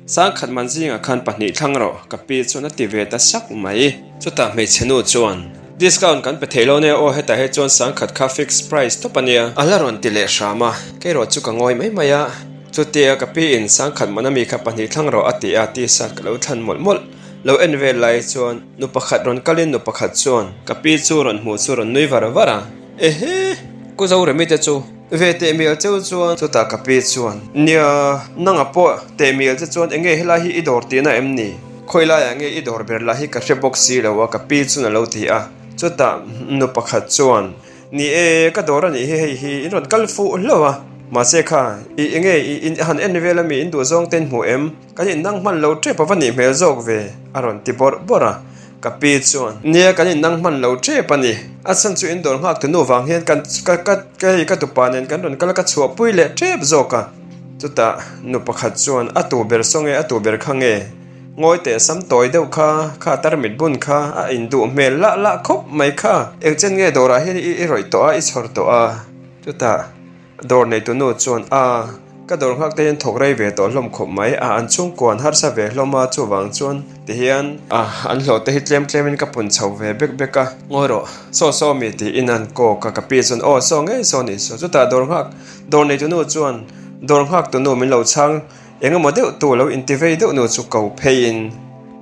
sangkhat man zingah khan pahnih thlang rawh, ka pi chuan a ti ve ta sak mai. Chutah hmeichhe nu chuan, Discount kan pe thei lo nia aw, hetah hi chuan sangkhat kha fix price tawp a nia. A la rawn ti leh hram a, kei rawh chu ka ngawi mai mai a. Chutia ka pi in sangkhat man ami kha pahnih thlang rawh a ti a, t-shirt ka lo thlan mawlh mawlh. Lo en vel lai chuan nu pakhat rawn kalin nu pakhat chuan ka pi chu rawn hmuh chu rawn nui var var a, Ehe! Ku Zoremi te chu Ve teh mial cheu chuan chutah ka pi chuan, Nia, nanga pawh teh mial che chuan enge helai hi i dawr tihna em ni? Khawi laiah nge i dawr ber lah hi ka hre bawk si lo a ka pi chuan a lo ti a. Chutah nu pakhat chuan, Ni e, ka dawr a nih hi hei hi in rawn kal fuh hlauh a. Mahse kha, i enge i in han en vel ami in duh zawng te in hmu em? Kan innang hman lo tep a va nih hmel zawk ve, a rawn ti bawrh bawrh a. Ka pi chuan, Nia, kan innang hman lo tep a ni. A chhan chu in dawr nghak tu nu vang hian kan ka ka ka hei ka tupa nen kan rawn kal a ka chhuahpui leh tep zawk a. Chutah nu pakhat chuan, A tu ber saw nge, a tu ber kha nge? Ngawi teh sam tawi deuh kha, kha tarmit bun kha a induh hmel lah lah khawp mai kha. Engchen nge dawrah hian i i rawih tawh a, i chhawr tawh a? Chutah. Dawr neitu nu chuan, A, ka dawr nghak te hian thawk rei ve tawh hlawm khawp mai a, an chhungkua an harsa ve hlawm a, chuvang chuan tihian a, an hlawh te hi tlem tlemin ka pun chho ve bek bek a. Ngawi rawh, saw saw mi tiin an kawk a, ka pi chuan, Aw, saw ngei saw ni saw. Chutah dawr nghak, dawr neitu nu chuan dawr nghak tu nu min lo chhang, eng emaw deuh tu lo intivei deuh nu chu ko pheiin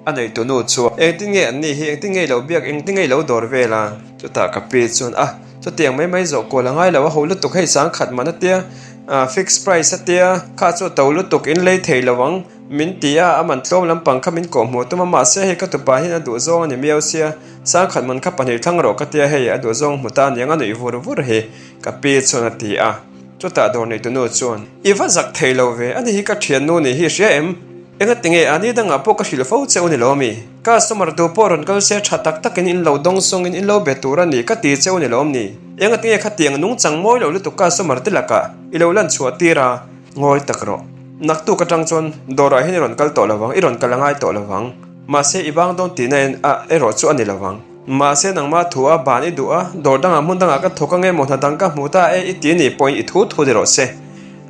a neitu nu chuan, Engtin nge an ni hi, engtin nge i lo biak, engtin nge i lo dawr vel a? Chutah ka pi chuan, A, Chutiang mai mai zawh kual a ngai lo a ho lutuk hei sangkhat man a tia fix price a tia kha chu to lutuk in lei thei lo ang min ti a a man tlawm lampang kha min kawh hmuh tum a mahse hei ka tupa hian a duh zawng a ni miau sia sangkhat man kha pahnih thlang rawh ka tia hei a duh zawng hmu ta aniang a nuih vur vur hi ka pi chuan a ti a chutah dawr neitunu chuan i va zak thei lo ve ani hi ka thiannu nih hi hria em Engati nge a ni dangah pawh ka hrilh fo che u ni lo mi? Customer tu pawh rawn kal se tha tak takin in lo dawng sawngin in lo be tur a ni ka ti che u ni lo mi? Engati nge khatiang nungchang mawi lo lutuk customer te lakah i lo lan chhuah tir a? Ngawi tak rawh. Naktuk atang chuan dawrah hian i rawn kal tawh lo vang, i rawn kal a ngai tawh lo vang. Mahse i bang dawn tihna en a erawh chu a ni lo vang. Mahse nangmah thu a ban i duh a, dawr dangah hmun dangah ka thawk ange maw hna dang ka hmu ta e i ti nih pawhin i thu thu ni rawh se.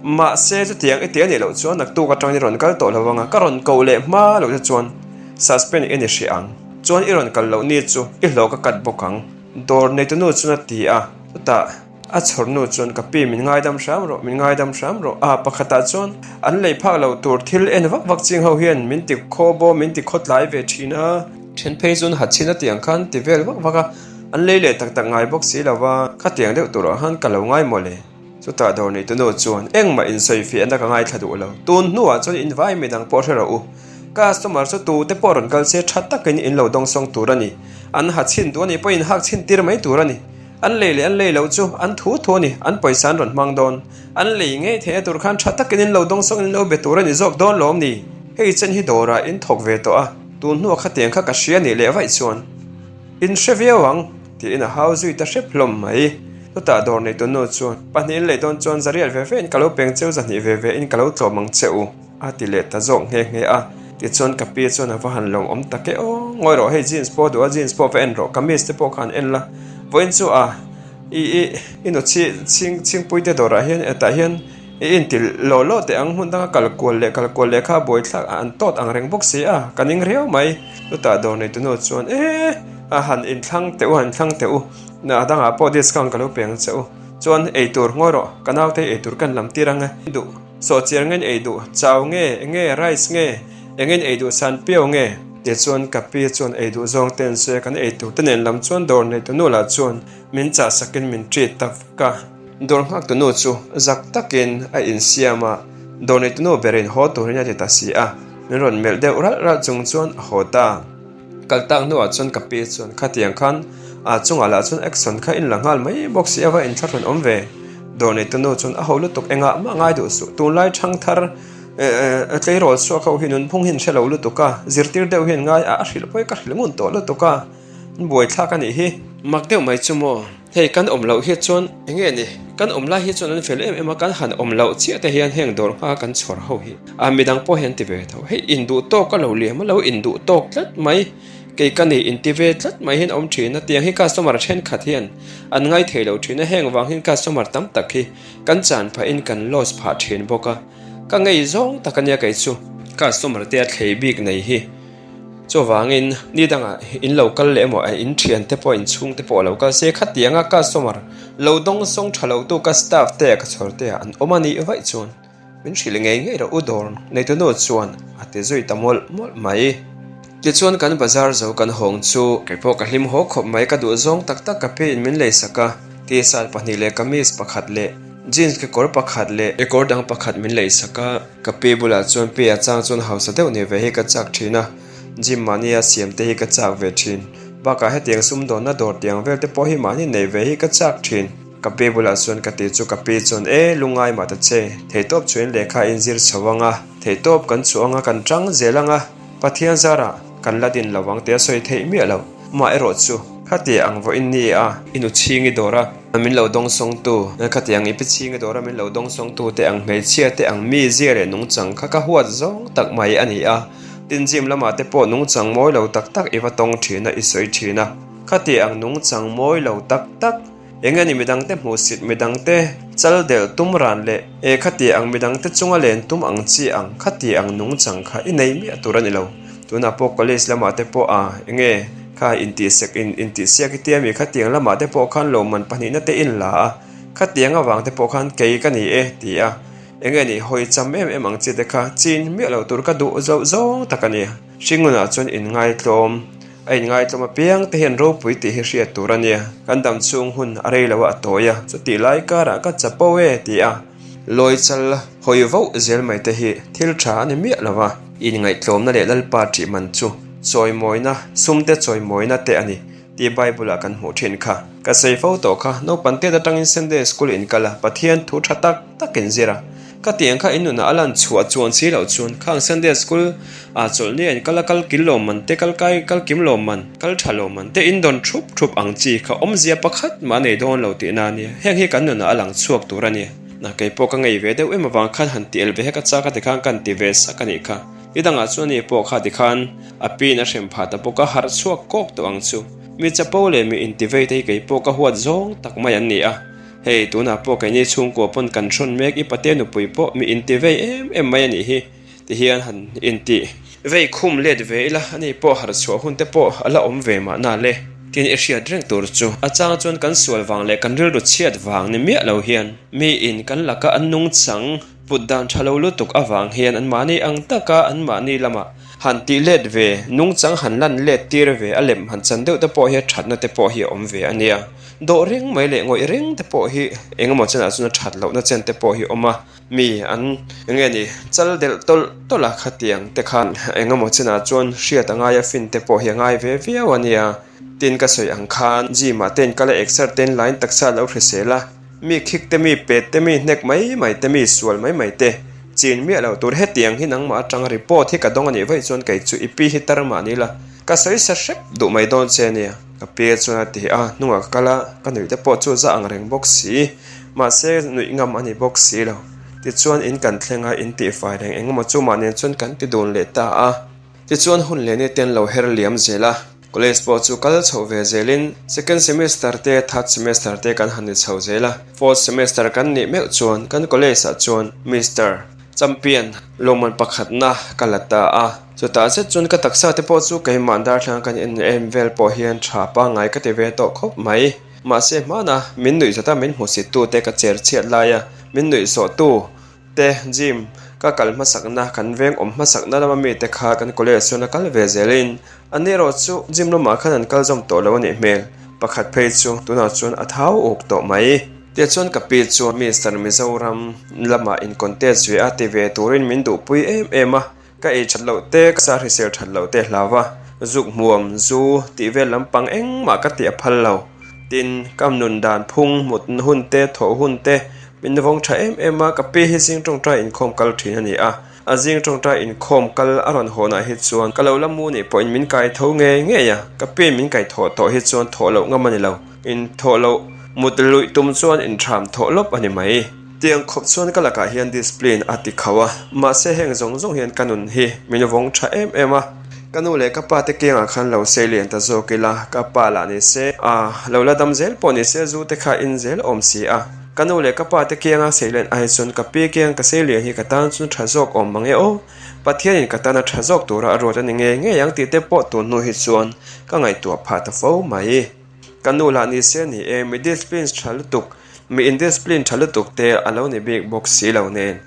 Mahse chutiang i ti a nih loh chuan naktuk atangin i rawn kal tawh lo anga ka rawn koh leh hma loh te chuan suspend i ni hrih ang. Chuan i rawn kal loh ni chu i hlawh ka cut bawk ang. Dawr neitunu chuan a ti a, chutah a chhawr nu chuan ka pi min ngaidam hram rawh, min ngaidam hram rawh. A pakhatah chuan an lei phak loh tur thil en vak vak ching ho hian min ti khaw bawm, min ti khaw tlai ve thin a. Then phei chuan ha chhin a tiang khan ti vel vak vak a, an lei leh tak tak ngai bawk si lo va, khatiang deuh turah khan ka lo ngai mawle. Chutah dawr neih tunu chuan engmah insawifiahna ka ngaithla duh lo. Tun hnuah chuan invai midang pawh hre rawh u. Customer chu tute pawh rawn kal se tha takin in lo dawngsawng tur a ni. An ha chhin duh a nih pawhin hak chhin tir mai tur a ni. An lei leh an lei loh chu an thu thu a ni, an pawisa an rawn hmang dawn. An lei ngei theihna tur khan tha takin in lo dawngsawng in lo be tur a ni zawk dawn lawm ni? Hei chen hi dawrah in thawk ve tawh a, tun hnuah khatiang kha ka hria nih leh vaih chuan. In hre viau ang, tiin a hau zui ta hrep hlawm mai. Chutah dawr neitu nu chuan, Pahnih in lei dawn chuan zariat ve ve in ka lo peng cheu, zahnih ve ve in ka lo tlawm ang che u, a ti leh ta zawk nghe nghe a. Tichuan ka pi chuan a va han lawm awm tak e aw, ngawi rawh hei jeans pawh duh a, jeans pawh va en rawh, kamis te pawh khan en la, vawiin chu a i i i nu chhi chhing chhingpui te dawrah hian hetah hian I inti law law teh ang, hmun danga kal kual leh kal kual leh kha buaithlak a an tawt ang reng bawk si a, ka ning riau mai. Chutah dawr nei tunu chuan, E, a han inthlang teh u, han inthlang teh u, a dangah pawh discount ka lo pe ang che u. Chuan ei tur ngawi rawh, ka naute ei tur kan lam tir ang e. Duh, sawhchiar nge in ei duh, chau nge, enge rice nge, enge in ei duh san piau nge? Tichuan ka pi chuan ei duh zawng te an sawi a, kan ei tur te nen lam chuan dawr nei tunu lah chuan min chah sakin min treat ta vek a. Dawr nghak tunu chu zak takin a insiam a, dawr nei tunu berin haw turin a ti ta si a, min rawn melh deuh ralh ralh chung chuan a haw ta. Kal tak hnuah chuan ka pi chuan khatiang khan a chungah lah chuan action kha in la nghal mai bawk si a va inthlahrun awm ve. Dawr nei tunu chuan a ho lutuk engah mah ngai duh suh, tunlai thangthar Tleirawl chhuak ho hi nunphung hi an hre lo lutuk a, zirtir deuh hian ngai a, a hrilh pawh hi ka hrilh ngun tawh lutuk a, an buaithlak a nih hi. Mak deuh mai chu maw, hei kan awm loh hi chuan eng nge ni, kan awm lai hi chuan an fel em em a, kan han awm loh chiah te hian heng dawr hma kan chhawr ho hi a midang pawh hian ti ve tho, hei induh tawk a lo liam a lo induh tawk tlat mai, kei ka ni inti ve tlat mai hian a awm thin a, tiang hi customer thenkhat hian an ngai thei lo thin a, heng vang hian customer tam tak hi kan chan phahin kan loss phah thin bawk a. Ka ngei zawng tak ania kei chu. Customer te a thlei bik nei hi. Chuvangin ni dangah in lo kal leh emaw a in thian te pawh in chhung te pawh a lo kal se khatianga customer lo dawng sawng tha lo tu ka staff te ka chhawr te ah an awm a nih vaih chuan min hrilh ngei ngei rawh u dawr neitunu chuan a ti zui ta mawlh mawlh mai. Tichuan kan bazar zo kan hawng chu kei pawh ka hlim haw khawp mai ka duh zawng tak tak ka pi in min leisak a, t-shirt pahnih leh kamis pakhat leh jeans kekawr pakhat leh kekawr dang pakhat min leisak a. Ka pi bulah chuan pi a chang chuan hausa deuh ni ve hi ka chak thin a, gym mahnia siam te hi ka chak ve thin. Bakah hetiang sumdawnna dawr tiang vel te pawh hi mahni nei ve hi ka chak thin. Ka pi bulah chuan ka ti chu ka pi chuan e lungai mah ta che, theihtawp chuan lehkha in zir chho ang a, theihtawp kan chhuah ang a kan tang zel ang a, Pathian zarah kan la din lo ang tih a sawi theih miah lo. Mah erawh chu khati ang vawiin ni a i nu chhing i dawr a min lo dawngsawngtu, khati ang i pi chhing i dawr a min lo dawngsawngtu te ang hmeichhia te ang mi zia leh nungchang kha ka huat zawng tak mai a ni a. Tin gym lamah te pawh nungchang mawi lo tak tak i va tawng thin a i sawi thin a. Khati ang nungchang mawi lo tak tak. Eng nge ni midangte hmuhsit midangte chal delh tum ran leh e khati ang midangte chunga len tum ang chi ang khati ang nungchang kha i nei miah tur a ni lo. Tunah pawh college lamah te pawh a eng nge kha intihsek in intihsiak i tia mi khatiang lamah te pawh khan lawmman pahnihna te in la a khatiang avang te pawh khan kei ka ni e ti a eng nge ni hawi cham em em ang chi te kha chin miah lo tur ka duh zoh zawng tak a ni. Hringnunah chuan inngaihtlawm. A inngaihtlawm apiang te hian ropui tih hi hriat tur a nia. Kan dam chhung hun a rei lo a, a tawi a, chutih lai karah ka chapo e ti a, lawi chal hawi voh zel mai te hi thil tha a ni miah lo a. Inngaihtlawmna leh Lalpa ṭih man chu chawimawina, sumte chawimawina te a ni tih Bible-ah kan hmuh ṭhin kha. Ka sawi fo tawh kha, naupang tet aṭangin Sunday School in kal a, Pathian thu ṭha tak tak in zir a. Ka tiang kha in nunah a lan chhuah chuan si loh chuan khang Sunday School ah chawlhni a in kal a kal kil lo man te kal kai kal kim lo man kal tha lo man te in dawn thup thup ang chi kha awmzia pakhat mah a nei dawn lo tihna a nia. Heng hi kan nunah a lang chhuak tur a ni. Na kei pawh ka ngei ve deuh em avang khan han ti el ve hek a chak a tikhan kan ti ve sak a nih kha. Ni dangah chuan ani pawh kha tikhan a pin a hrem phah ta bawk a harh chhuak kawk tawh ang chu. Mi chapo leh mi intivei te hi kei pawh ka huat zawng tak mai an ni a. Hei, tunah pawh keini chhungkua pawn kan hrawn mek, i pate nupui pawh mi inti vei em em mai a nih hi, ti hian han inti vei khum let ve ila, ani pawh harh chhuah hun te pawh a la awm ve mahna le. Tin i hriat reng tur chu a chang chuan kan sual vang leh kan rilru chhiat vang ni miah lo hian miin kan laka an nungchang put dan tha lo lutuk avang hian anmahni ang taka anmahni lamah han tih let ve, nungchang han lan let tir ve, a lem han chan deuh te pawh hi a thatna te pawh hi a awm ve a nia. Dawh reng mai leh ngawih reng te pawh hi eng emaw chenah chuan a that lohna chen te pawh hi a awm a, mi an eng nge ni chal delh tawlh tawlh a khatiang te khan eng emaw chenah chuan hriat a ngai a fin te pawh hi a ngai ve viau a nia. Tin ka sawi ang khan gym ah te in kal a exer te in line taksa lo hrisel a, mi khik te mi pet te mi hnek mai mai te mi sual mai mai te chin miah lo tur hetiang hi nangmah atanga report hi ka dawng a nih vaih chuan kei chu i pi hi tar mahni la ka sawi sa hrep duh mai dawn che a nia. Ka pi chuan a ti a, hnungah ka kal a, ka nuih te pawh chu za ang reng bawk si, mahse nuih ngam a ni bawk si lo. Tichuan in kan thleng a, in tihfai reng eng emaw chu mah nen chuan kan ti dun leh ta a. Tichuan hun leh ni te an lo her liam zel a, college pawh chu kal chhoh ve zelin second semester te third semester te kan han ni chho zel a, fourth semester kan nih meuh chuan kan college ah chuan Mister. Champion lawmman pakhatna ka la ta a, chutah zet chuan ka taksa te pawh chu keimah darthlanga kan en em vel pawh hian tha pangngai ka ti ve tawh khawp mai. Mahse hmana min nuih zata min hmusit tu te ka cher chhiat laia min nuih sawh tu te gym. Ka kal hmasakna, kan veng awm hmasakna lama mite kha kan college chuan a kal ve zelin an erawh chu gym lamah khan an kal zawm tawh lo a nih hmel. Pakhat phei chu tunah chuan a thau uk tawh mai. Tichuan ka pi chuan Mister Mizoram lamah in contest ve a ti ve turin min duhpui em em a, ka ei that loh te, ka sa hrisel that loh te hlau va, zuk hmuam, zu tih vel lampang engmah ka tih a phal lo. Tin, ka nun dan phung hmut hun te, thawh hun te min vawng tha em em a, ka pi hi zing tawngtai inkhawm kal thin a ni a, a zing tawngtai inkhawm kal a rawn hawnah hi chuan ka lo la mu nih pawhin min kai tho ngei ngei a, ka piin min kai thawh tawh hi chuan thawh loh ngam a ni lo, in thawh loh mut luih tum chuan inthram thawh lawp a ni mai. Tiang khawp chuan ka lakah hian discipline a ti khauh a, mahse heng zawng zawng hian ka nun hi min vawng tha em em a. Ka nu leh ka pa te kiangah khan lo sei lian ta zawk ila, ka pa lah ni se, a lo la dam zel pawh ni se zu te kha in zel awm si a. Ka nu leh ka pa te kianga sei lian ai chuan ka pi kiang ka sei lian hi ka tan chuan tha zawk awm mang e aw. Pathianin ka tana tha zawk tura a ruat a ni ngei ngei ang tih te pawh tun hnu hi chuan ka ngaihtuah phah ta fo mai. Ka nu lah ni se ni e, mi discipline tha lutuk, mi indiscipline tha lutuk te a lo ni bik bawk si lo nen.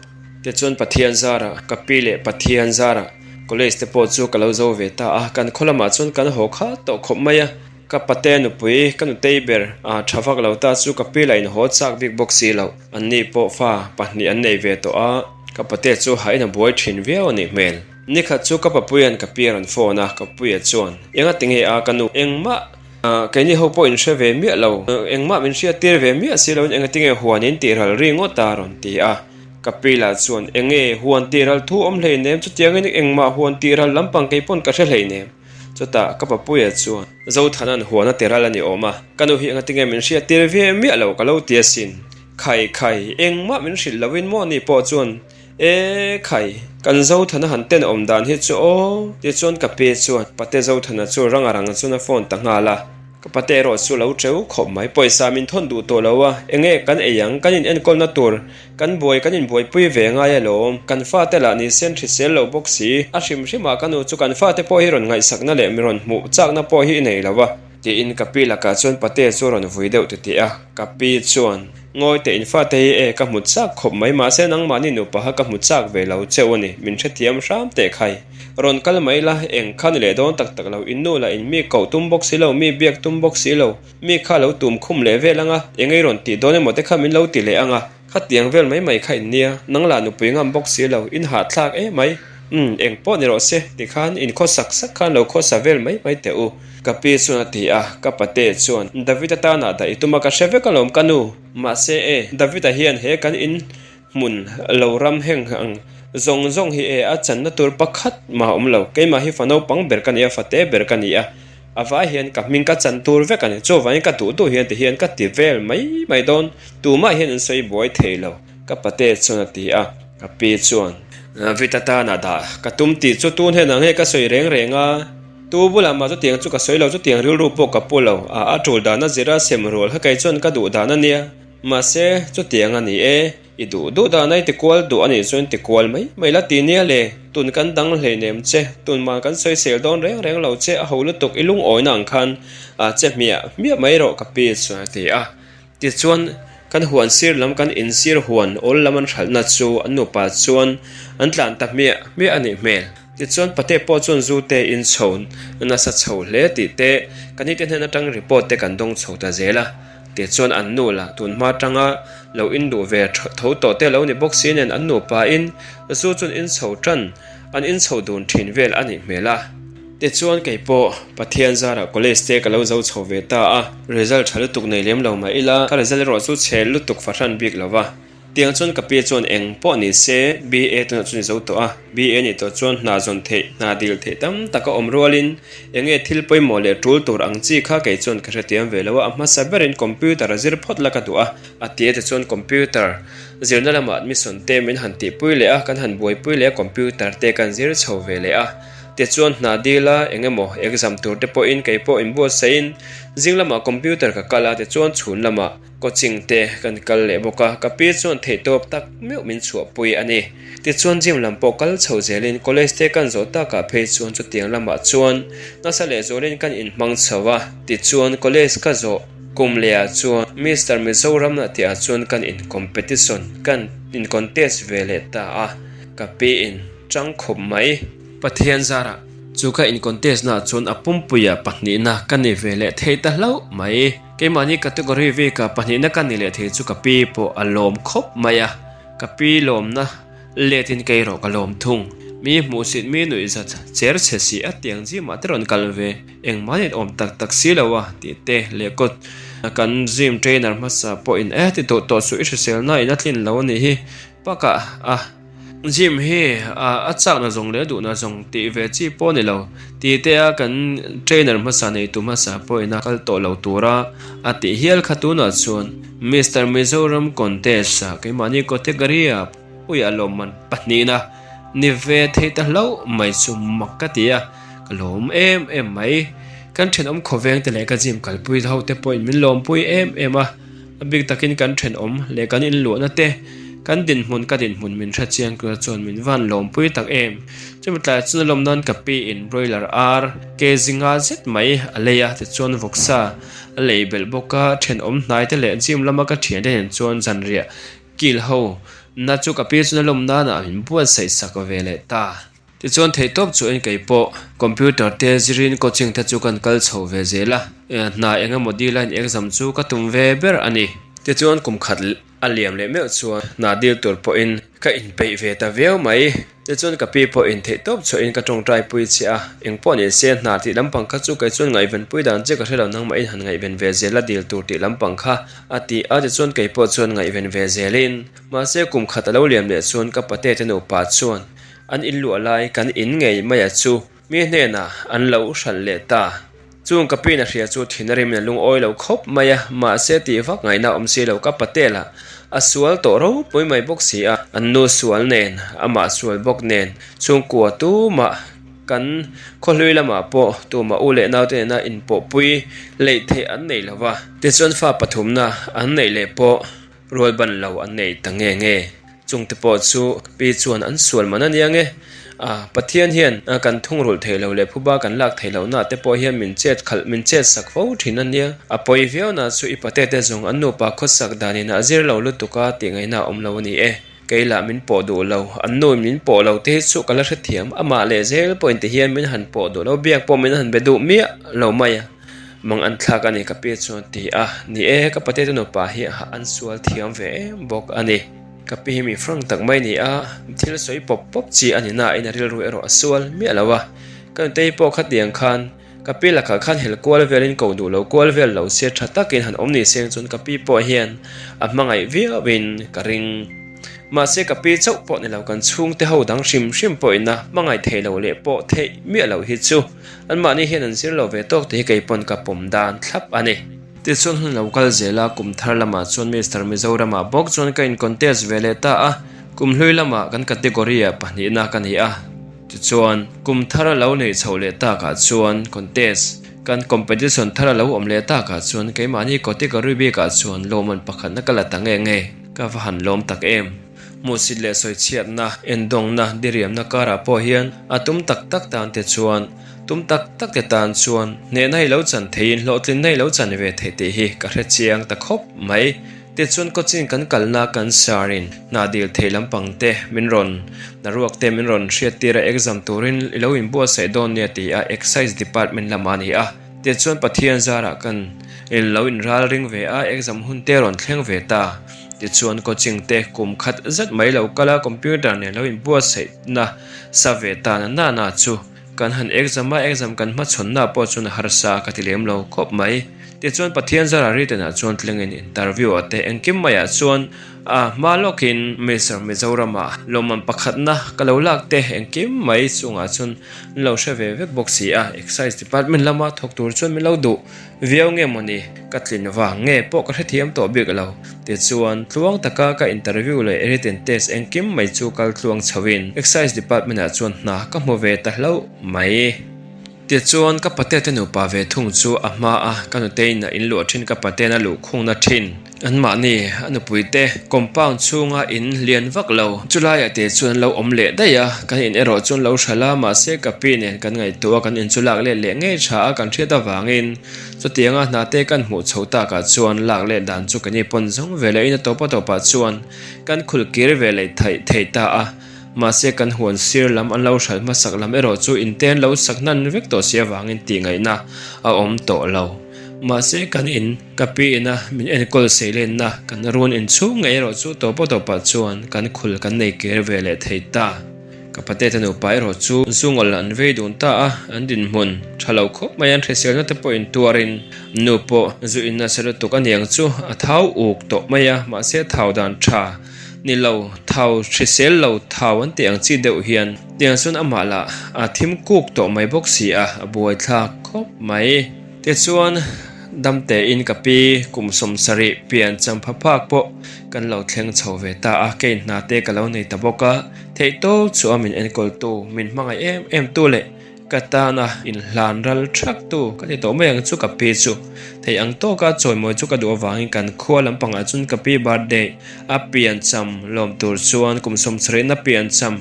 Tichuan Pathian zarah, ka pi leh Pathian zarah college te pawh chu ka lo zo ve ta a, kan khaw lamah chuan kan haw kha tawh khawp mai a, ka pate nupui ka nutei ber a tha vak lo ta chu ka pi lah in haw chak bik bawk si lo, anni pawh fa pahnih an nei ve tawh a, ka pate chu hahin a buai thin viau a nih hmel. Nikhat chu ka papuia'n ka pi a rawn phone a, ka papuia chuan, Engati nge a ka nu engmah Keini ho pawh in hre ve miah lo, engmah min hriat tir ve miah si loin engati nge huan in tih ral ri ngawt a rawn ti a. Ka pi lah chuan, Enge huan tih ral thu awm hleinem, chutiangin engmah huan tih ral lampang kei pawn ka hre hleinem. Chutah ka papuia chuan, Zothanan huan a ti ral a ni awm a, ka nu hi engati nge min hriat tir ve miah lo ka lo ti asin. Khai khai, engmah min hrilh loin maw ni pawh chuan E khai, kan Zothana han tenawm dan hi chu aw, tichuan ka pi chuan Pate Zothana chu rang a rang chuan a phone ta nghal a, ka pate erawh chu lo teu khawp mai, pawisa min thawn duh tawh lo a, enge kan ei ang, kan in enkawlna tur kan buai kan in buaipui ve ngai alawm, kan fate lah ni sen hrisel lo bawk si, a hrim hrim ah ka nu chu kan fate pawh hi rawn ngaihsakna leh mi rawn hmuh chakna pawh hi i nei lo a. Tiin ka pi lakah chuan pate chu a rawn vui deuh titih a, ka pi chuan, Ngawi teh in fate hi e, ka hmu chak khawp mai, mahse nangmahni nupa kha ka hmu chak ve lo cheu a ni, min hrethiam hram teh khai. Rawn kal mai la, eng kha ni leh dawn tak tak lo, in nu lah in mi koh tum bawk si lo, mi biak tum bawk si lo, mi kha lo tum khum leh vel ang a, eng ei rawn tih dawn emaw te kha min lo ti leh ang a. Khatiang vel mai mai kha in nia, nang lah nupui ngam bawk si lo, in hahthlak em mai. Umm, eng pawh ni rawh se, tikhan in khaw sak sak khan lo khawsa vel mai mai teh u. Ka pi chuan a ti a, ka pate chuan, David-a tanah dah i tum a, ka hre vek alawm ka nu. Mahse e, David-a hian he kan in hmun lo ram heng ang zawng zawng hi e, a channa tur pakhat mah a awm lo. Keimah hi fa naupang ber ka ni a, fate ber ka ni a. A vai hian ka hming ka chan tur vek a ni. Chuvangin ka duh duh hian tihian ka ti vel mai mai dawn. Tumah hian an sawi buai thei lo. Ka pate chuan a ti a. Ka pi chuan, Vita tanah dah ka tum tih chu tun hian ang nge ka sawi reng reng a. Tu bulah mah chutiang chu ka sawi lo, chutiang rilru pawh ka pu lo. A a tul dana zira sem rual kha kei chuan ka duh dan a nia. Mahse, chutiang a ni e. I duh duh dan a i ti kual duh a nih chuan ti kual mai mai la ti nia le, tun kan dang hleinem che, tun man kan sawisel dawn reng reng lo che, a ho lutuk i lungawina ang khan a che hmiah hmiah mai rawh ka pi chuan a ti a. Tichuan kan huan sir lam kan in sir huan awl lam an hralhna chu an nupa chuan an tlan ta hmiah hmiah a nih hmel. Tichuan pate pawh chuan zu te in chho nasa chho hle tih te kan ni te hnen atang report te kan dawng chho ta zel a. Tichuan an nu lah tun hma atanga lo in duh ve tho tawh te lo ni bawk si nen an nupa in zu chuan in chho tan an in chho dun thin vel a nih hmel a. Tichuan kei pawh Pathian zarah college te ka lo zo chho ve ta a, result tha lutuk nei lem lo mah ila ka result erawh chu chhe lutuk fahran bik lo va. Tiang chuan ka pi chuan eng pawh ni se, BA tunah chuan i zo tawh a, BA nih tawh chuan hna zawn theih, hna dil theih tam tak a awm rualin eng nge thil pawimawh leh tul tur ang chi kha kei chuan ka hrethiam ve lo a, a hmasa berin computer a zir phawt la ka duh a, a ti a tichuan computer zirna lamah admission te min han tihpui leh a, kan han buaipui leh a computer te kan zir chho ve leh a, tichuan hna dil a eng emaw exam tur te pawhin kei pawh inbuatsaih in zing lamah computer ka kal a tichuan chhun lamah. Coaching te kan kal leh bawk a, ka pi chuan theihtawp tak meuh min chhuahpui a ni. Tichuan gym lam pawh kal chho zelin college te kan zawh takah phei chuan chutiang lamah chuan nasa leh zualin kan inhmang chho a. Tichuan college ka zawh kum lehah chuan Mister Mizoram na tihah chuan kan in competition kan in contest ve leh ta a. Ka pi in chang khawp mai. Pathian zarah chu ka in contest na chuan a pumpuia pahnihna ka ni ve leh thei ta hlauh mai. Keimahni category veka pahnihna ka ni leh thei chu ka pi pawh a lawm khawp mai a, ka pi lawmna letin kei erawh ka lawm thung. Mi hmuhsit mi nuih zat cher chhe si a tiang gym ah te rawn kal ve engmah in awm tak tak si lo a tih te leh kawt kan gym trainer hmasa pawhin e ti tawh tawh suh i hriselna in a tlin lo a nih hi pakah a Gym hi a chakna zawng leh a duhna zawng tih ve chi pawh a ni lo. Ti te a kan trainer hmasa neitu hmasa pawhin a kal tawh lo tura a tih hial kha tunah chuan Mister Mizoram contest ah keimahni category ah puia lawmman pahnihna ni ve thei ta hlauh mai chu mak ka ti a, ka lawm em em mai. Kan thenawm khawveng te leh ka gym kalpui ho te pawhin min lawmpui em em a. A bik takin kan thenawm leh kan inluahna te, kan dinhmun ka dinhmun min hre chiang tur chuan min van lawmpui tak em. Chumi tlai chuan a lawm nan ka pi in broiler ar ke zinga zet mai a lei a, tichuan vawksa a lei belh bawk a, thenawm hnai te leh gym lama ka thiante nen chuan zanriah kil ho na chu ka pi chuan a lawm nanah min buatsaih sak ve leh ta. Tichuan theihtawp chu en kei pawh computer te zirin coaching te chu kan kal chho ve zel a, hna eng emaw dil a in exam chu ka tum ve ber a ni. Tichuan kum khat a liam leh meuh chuan hna dil tur pawhin ka inpeih ve ta viau mai. Tichuan ka pi pawh in theihtawp chhuahin ka tawngtai pui che a, eng pawh ni se hna tih lampang kha chu kei chuan ngaihven pui dan che ka hre lo nangmah in han ngaihven ve zel a dil tur tih lampang kha a ti a, tichuan kei pawh chuan ngaihven ve zelin mahse kum khat a lo liam leh chuan ka pate te nupa chuan An inluah lai kan in ngei mai a chu mi hnenah an lo hralh leh ta. Chung ka pin a hria chu thin a rimin a lungawi lo khawp mai a, mahse tih vak ngaihna awm si lo ka patel a, a sual tawh ropui mai bawk si a, an nu sual nen, amah sual bawk nen, chhungkua tumah kan khawhlui lamah pawh tumah u leh naute nena inpawhpui leih theih an nei lo va. Tichuan fa pathumna an neih leh pawh Rual ban lo an nei ta nge nge. Chungte pawh chu pi chuan an sual man a nia nge. A, Pathian hian kan thungrulh theih lo leh phuba kan lak theih loh nah te pawh hian min chet khalh min chet sak fo thin a nia. A pawi viau na chu i pate te zawng an nupa khawsak danin a zir lo lutuk a tih ngaihna a awm lo a ni e. Kei lah min pawh duh lo, an nu in min pawh lo te hi chu ka la hrethiam. Amah leh zel pawhin ti hian min han pawh duh lo, biak pawh min han be duh miah lo mai a. Mang an thlak a ni ka pi chuan ti a, ni e ka pate te nupa hi an sual thiam ve em bawk a ni. Ka pi hi mi frank tak mai ni a, thil sawi pawp pawp chi a ni na in a rilru erawh a sual miah lo a. Ka nutei pawh khatiang khan ka pi lakah khan hel kual velin ko duh lo kual vel lo se tha takin han awm ni seng chuan ka pi pawh hian a hmangaih viauin ka ring. Mahse ka pi chauh pawh ni lo kan chhungte ho dang hrim hrim pawhin a hmangaih thei lo leh pawh theih miah loh hi chu Anmahni hian an zir lo ve tawk tih hi kei pawn ka pawm dan thlap a ni. Tichuan hun lo kal zel a, kum thar lamah chuan Mister Mizoramah bawk chuan ka in contest ve leh ta a, kum hlui lamah kan category ah pahnihna ka ni a. Tichuan kum thar a lo neih chhoh leh takah chuan contest kan competition thar a lo awm leh takah chuan keimahni category bikah chuan lawmman pakhatna ka la ta nge nge, ka va han lawm tak em. Hmuhsit leh sawichhiatna, endawngna, diriamna karah pawh hian a tum tak tak tan te chuan, tum tak tak te tan chuan hnehna hi lo chan theiin hlawhtlinna hi lo chan ve theih tih hi ka hre chiang ta khawp mai. Tichuan coaching kan kalna kan sarin hna dil thei lampang te min rawn hna ruak te min rawn hriattir a exam turin i lo inbuatsaih dawn nia ti a excise department lamah a ni a. Tichuan Pathian zarah kan lo inralring ve a exam hun te rawn thleng ve ta. Tichuan coaching te kum khat zet mai lo kal a, computer nen lo inbuatsaihna sa ve ta na na na chu kan han exam a, exam kan hmachhawnna pawh chuan a harsa ka ti lem lo khawp mai. Tichuan Pathian zara written ah chuan tlengin interview ah te engkim maiah chuan a hma lawkin Mister Mizoramah lawmman pakhatna ka lo lak te engkim mai chungah chuan an lo hre ve vek bawk si a, Excise department lama thawk tur chuan min lo duh. Viau nge mawni, ka tlin vang nge pawh ka hrethiam tawh bik lo. Tichuan, tluang taka ka interview leh written test engkim mai chu kal tluang chhoin Excise Department ah chuan hna ka hmu ve ta hlauh mai. Tichuan, ka pate te nupa ve thung chu a hma a, ka nuteiin a inluah thin ka paten a luhkhungna thin. Anmahni, a nupuite compound chhunga in lian vak lo. Chulaiah te chuan an lo awm leh daih a, kan in erawh chuan lo hralh a, mahse ka pi nen kan ngaihtuah a, kan in chu lak let leh ngei tha a kan hriat avangin chutianga hna te kan hmuh chho takah chuan lak let dan chu kan i pawn zawng ve leh in a tawp a tawpah chuan kan khulh kir ve leh theih thei ta a. Mahse kan huan sir lam an lo hralh hmasak lam erawh chu in te an lo sak hnan vek tawh si avangin tih ngaihna a awm tawh lo. Mahse kan in ka pi ina min enkawl sei lenna kan run inchhung ngei erawh chu tawpa tawpah chuan kan khul kan nei kir ve leh thei ta. Ka patete nupa erawh chu zungawl an vei dun ta a, an dinhmun tha lo khawp mai an hriselna te pawh intuarin nu pawh zu in nasa lutuk a niang chu a thau uk tawh mai a, mahse thau dan tha ni lo, thau hrisel lo thau an tih ang chi deuh hian tiang chuan amah lah a thim kuk tawh mai bawk si a, a buaithlak khawp mai. Tichuan, damtein ka pi kum 70 pian champha phak pawh kan lo thleng chho ve ta a, kei hna te ka lo nei ta bawk a, theihtawp chu a min enkawltu, min hmangaih em em tu leh ka tana inhlan ral thak tu ka ti tawh mai ang chu ka pi chu. Theih ang tawka chawimawi chu ka duh avangin kan khua lampangah chuan ka pi birthday a pian cham lawm tur chuan kum 70 na pian cham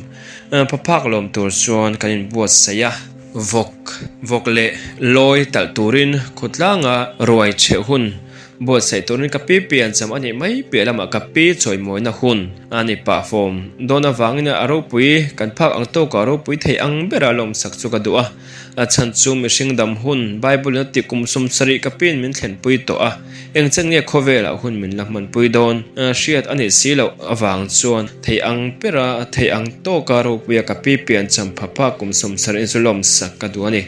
pha phak lawm tur chuan kan inbuatsaih a. Vawk, vawk leh lawi talh turin khawtlanga ruai chheh hun buatsaih turin ka pi piancham a nih mai piah lamah ka pi chawimawina hun a ni pah fawm dawn avangin a ropui kan phak ang tawkah ropui thei ang bera lawmsak chu ka duh a. A chhan chu mihring dam hun Bible in a tih kum 70 ka piin min thlenpui tawh a. Engchen nge khawvelah hun min la hmanpui dawn? Hriat a nih si loh avang chuan thei ang bera thei ang tawka ropuia ka pi piancham phapha kum 70 chu lawmsak ka duh a ni.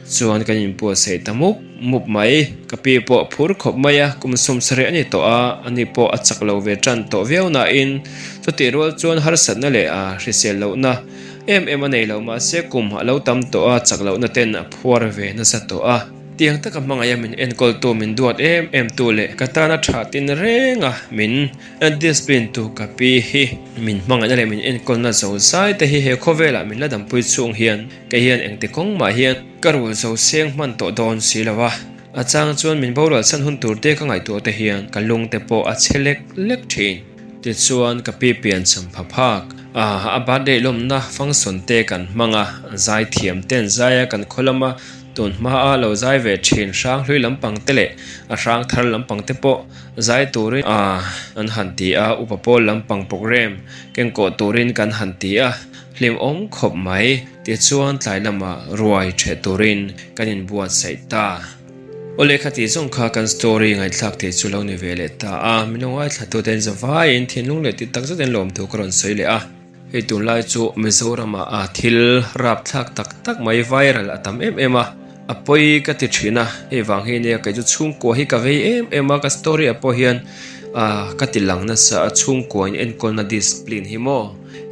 Chuan kan inbuatsaih ta mup mup mai. Ka pi pawh phur khawp mai a, kum 70 a ni tawh a, ani pawh a chak lo ve tan tawh viau nain chutih rual chuan harsatna leh a hrisel lohna em em a nei lo mahse kum a lo tam tawh a, chak lohna ten a phuar ve nasa tawh a. Tiang taka hmangaih a min enkawltu, min duat em em tu leh ka tana tha tin reng a min discipline tu ka pi hi min hmangaihna leh min enkawlna zo zai te hi he khawvelah min la dampui chhung hian kei hian engti kawng mah hian ka rul zo seng hman tawh dawn si lo a. A chang chuan min boral chhan hun tur te ka ngaihtuah te hian ka lung te pawh a chhe lek lek thin. Tichuan ka pi pian cham pha phak a, a birthday lawmna function te kan hmang a, zaithiam ten zai a kan khaw lama Tun hmaa lo zai ve thin hrang hlui lampang te leh a hrang thar lampang te pawh zai turin an han ti a, upa pawl lampang programme kengkawh turin kan han ti a, hlimawm khawp mai. Tichuan tlai lamah ruai ṭheh turin kan inbuatsaih ta. Aw lehkha tih zawng kha kan story ngaihthlak thei chu lo ni ve leh ta a, min lo ngaithlatuten zavaiin thinlung leh tih takzetin lawmthu ka rawn sawi leh a. Hei tunlai chu Mizoramah a thil rapthlak tak tak mai viral a tam em em a, a pawi ka ti thin a, hei vang hi nia kei chu chhungkua hi ka vei em em a, ka story ah pawh hian ah ka ti lang nasa a chhungkua in enkawlna discipline hi maw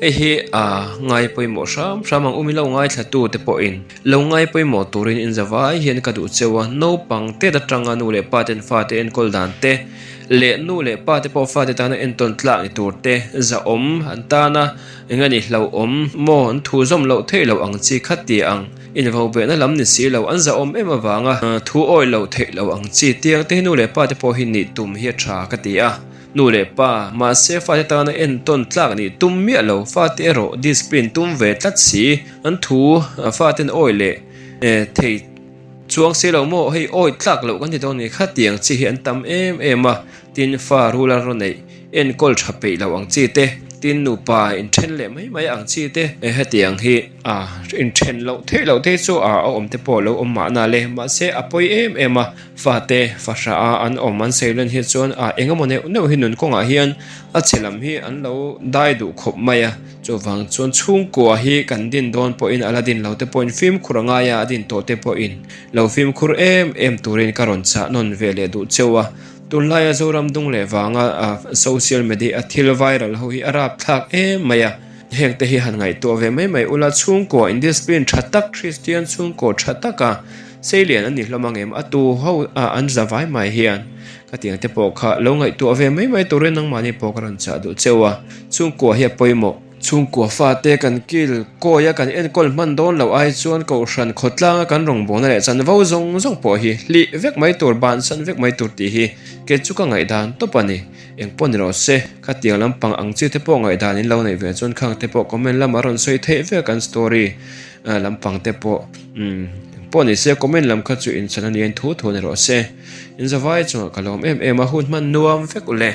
hei hi ah ngai pawimawh hram hram ang u min lo ngaithla tu te pawhin lo ngai pawimawh turin in zavai hian ka duh cheu a, naupang tet atanga nu leh pa ten fate enkawl dan te leh nu leh pa te pawh fate tana entawn tlak ni tur te zahawm an tan a, eng a ni hlauhawm maw an thu zawm loh theih loh ang chi kha ti ang invobehna lam ni si lo an zahawm em avanga thu awih loh theih loh ang chi tiang te hi nu leh pa te pawh hi nih tum hi a tha ka ti a, nu leh pa mahse fate tana entawn tlak nih tum miah lo fate erawh discipline tum ve tlat si an thu faten awih leh thei. Chuang si lo maw, hei awi tlak loh kan ti dawn ni kha tiang chi hi an tam em em a, tin fa rula raw neih enkawl tha peih loh ang chi te, tin nupa inthen leh mai mai ang chi te, hetiang hi a inthen loh theih loh te chu a awm te pawh lo awm mahna le, mahse a pawi em em a, fate fahrah a an awm an sawi lan hi chuan a engemaw neuh neuh hi nun kawngah hian a chhe lam hi an lo dai duh khawp mai a. Chuvang chuan chhungkua hi kan din dawn pawhin a la din lo te pawhin fimkhur a ngai a, a din tawh te pawhin lo fimkhur em em turin ka rawn chah nawn ve leh duh cheu a. Tunlaia Zoram dung leh vanga social media a thil viral ho hi a rapthlak em mai a, heng te hi han ngaihtuah ve mai mai ula chhungkua indiscipline tha tak Kristian chhungkaw tha taka seilian an ni hlawm ang em a tu ho an za vai mai hian Khatiang te pawh kha lo ngaihtuah ve mai mai turin nangmahni pawh ka rawn chah duh cheu a, chhungkua hi a pawimawh. Chhungkua fate kan kil kawi a kan enkawl hman dawn loh ai chuan kohhran khawtlanga kan rawngbawlna leh chanvo zawng zawng pawh hi hlih vek mai tur, bansan vek mai tur tih hi kei chu ka ngaihdan tawp a ni. Engpawh ni rawh se, khatiang lampang ang chi te pawh ngaihdan in lo neih ve chuan khang te pawh comment lamah rawn sawi theih vek an story lampang te pawh umm engpawh ni se comment lam kha chu inchhan a ni a in thu thu ni rawh se. In zavai chungah ka lawm em em a, hun hman nuam vek u le.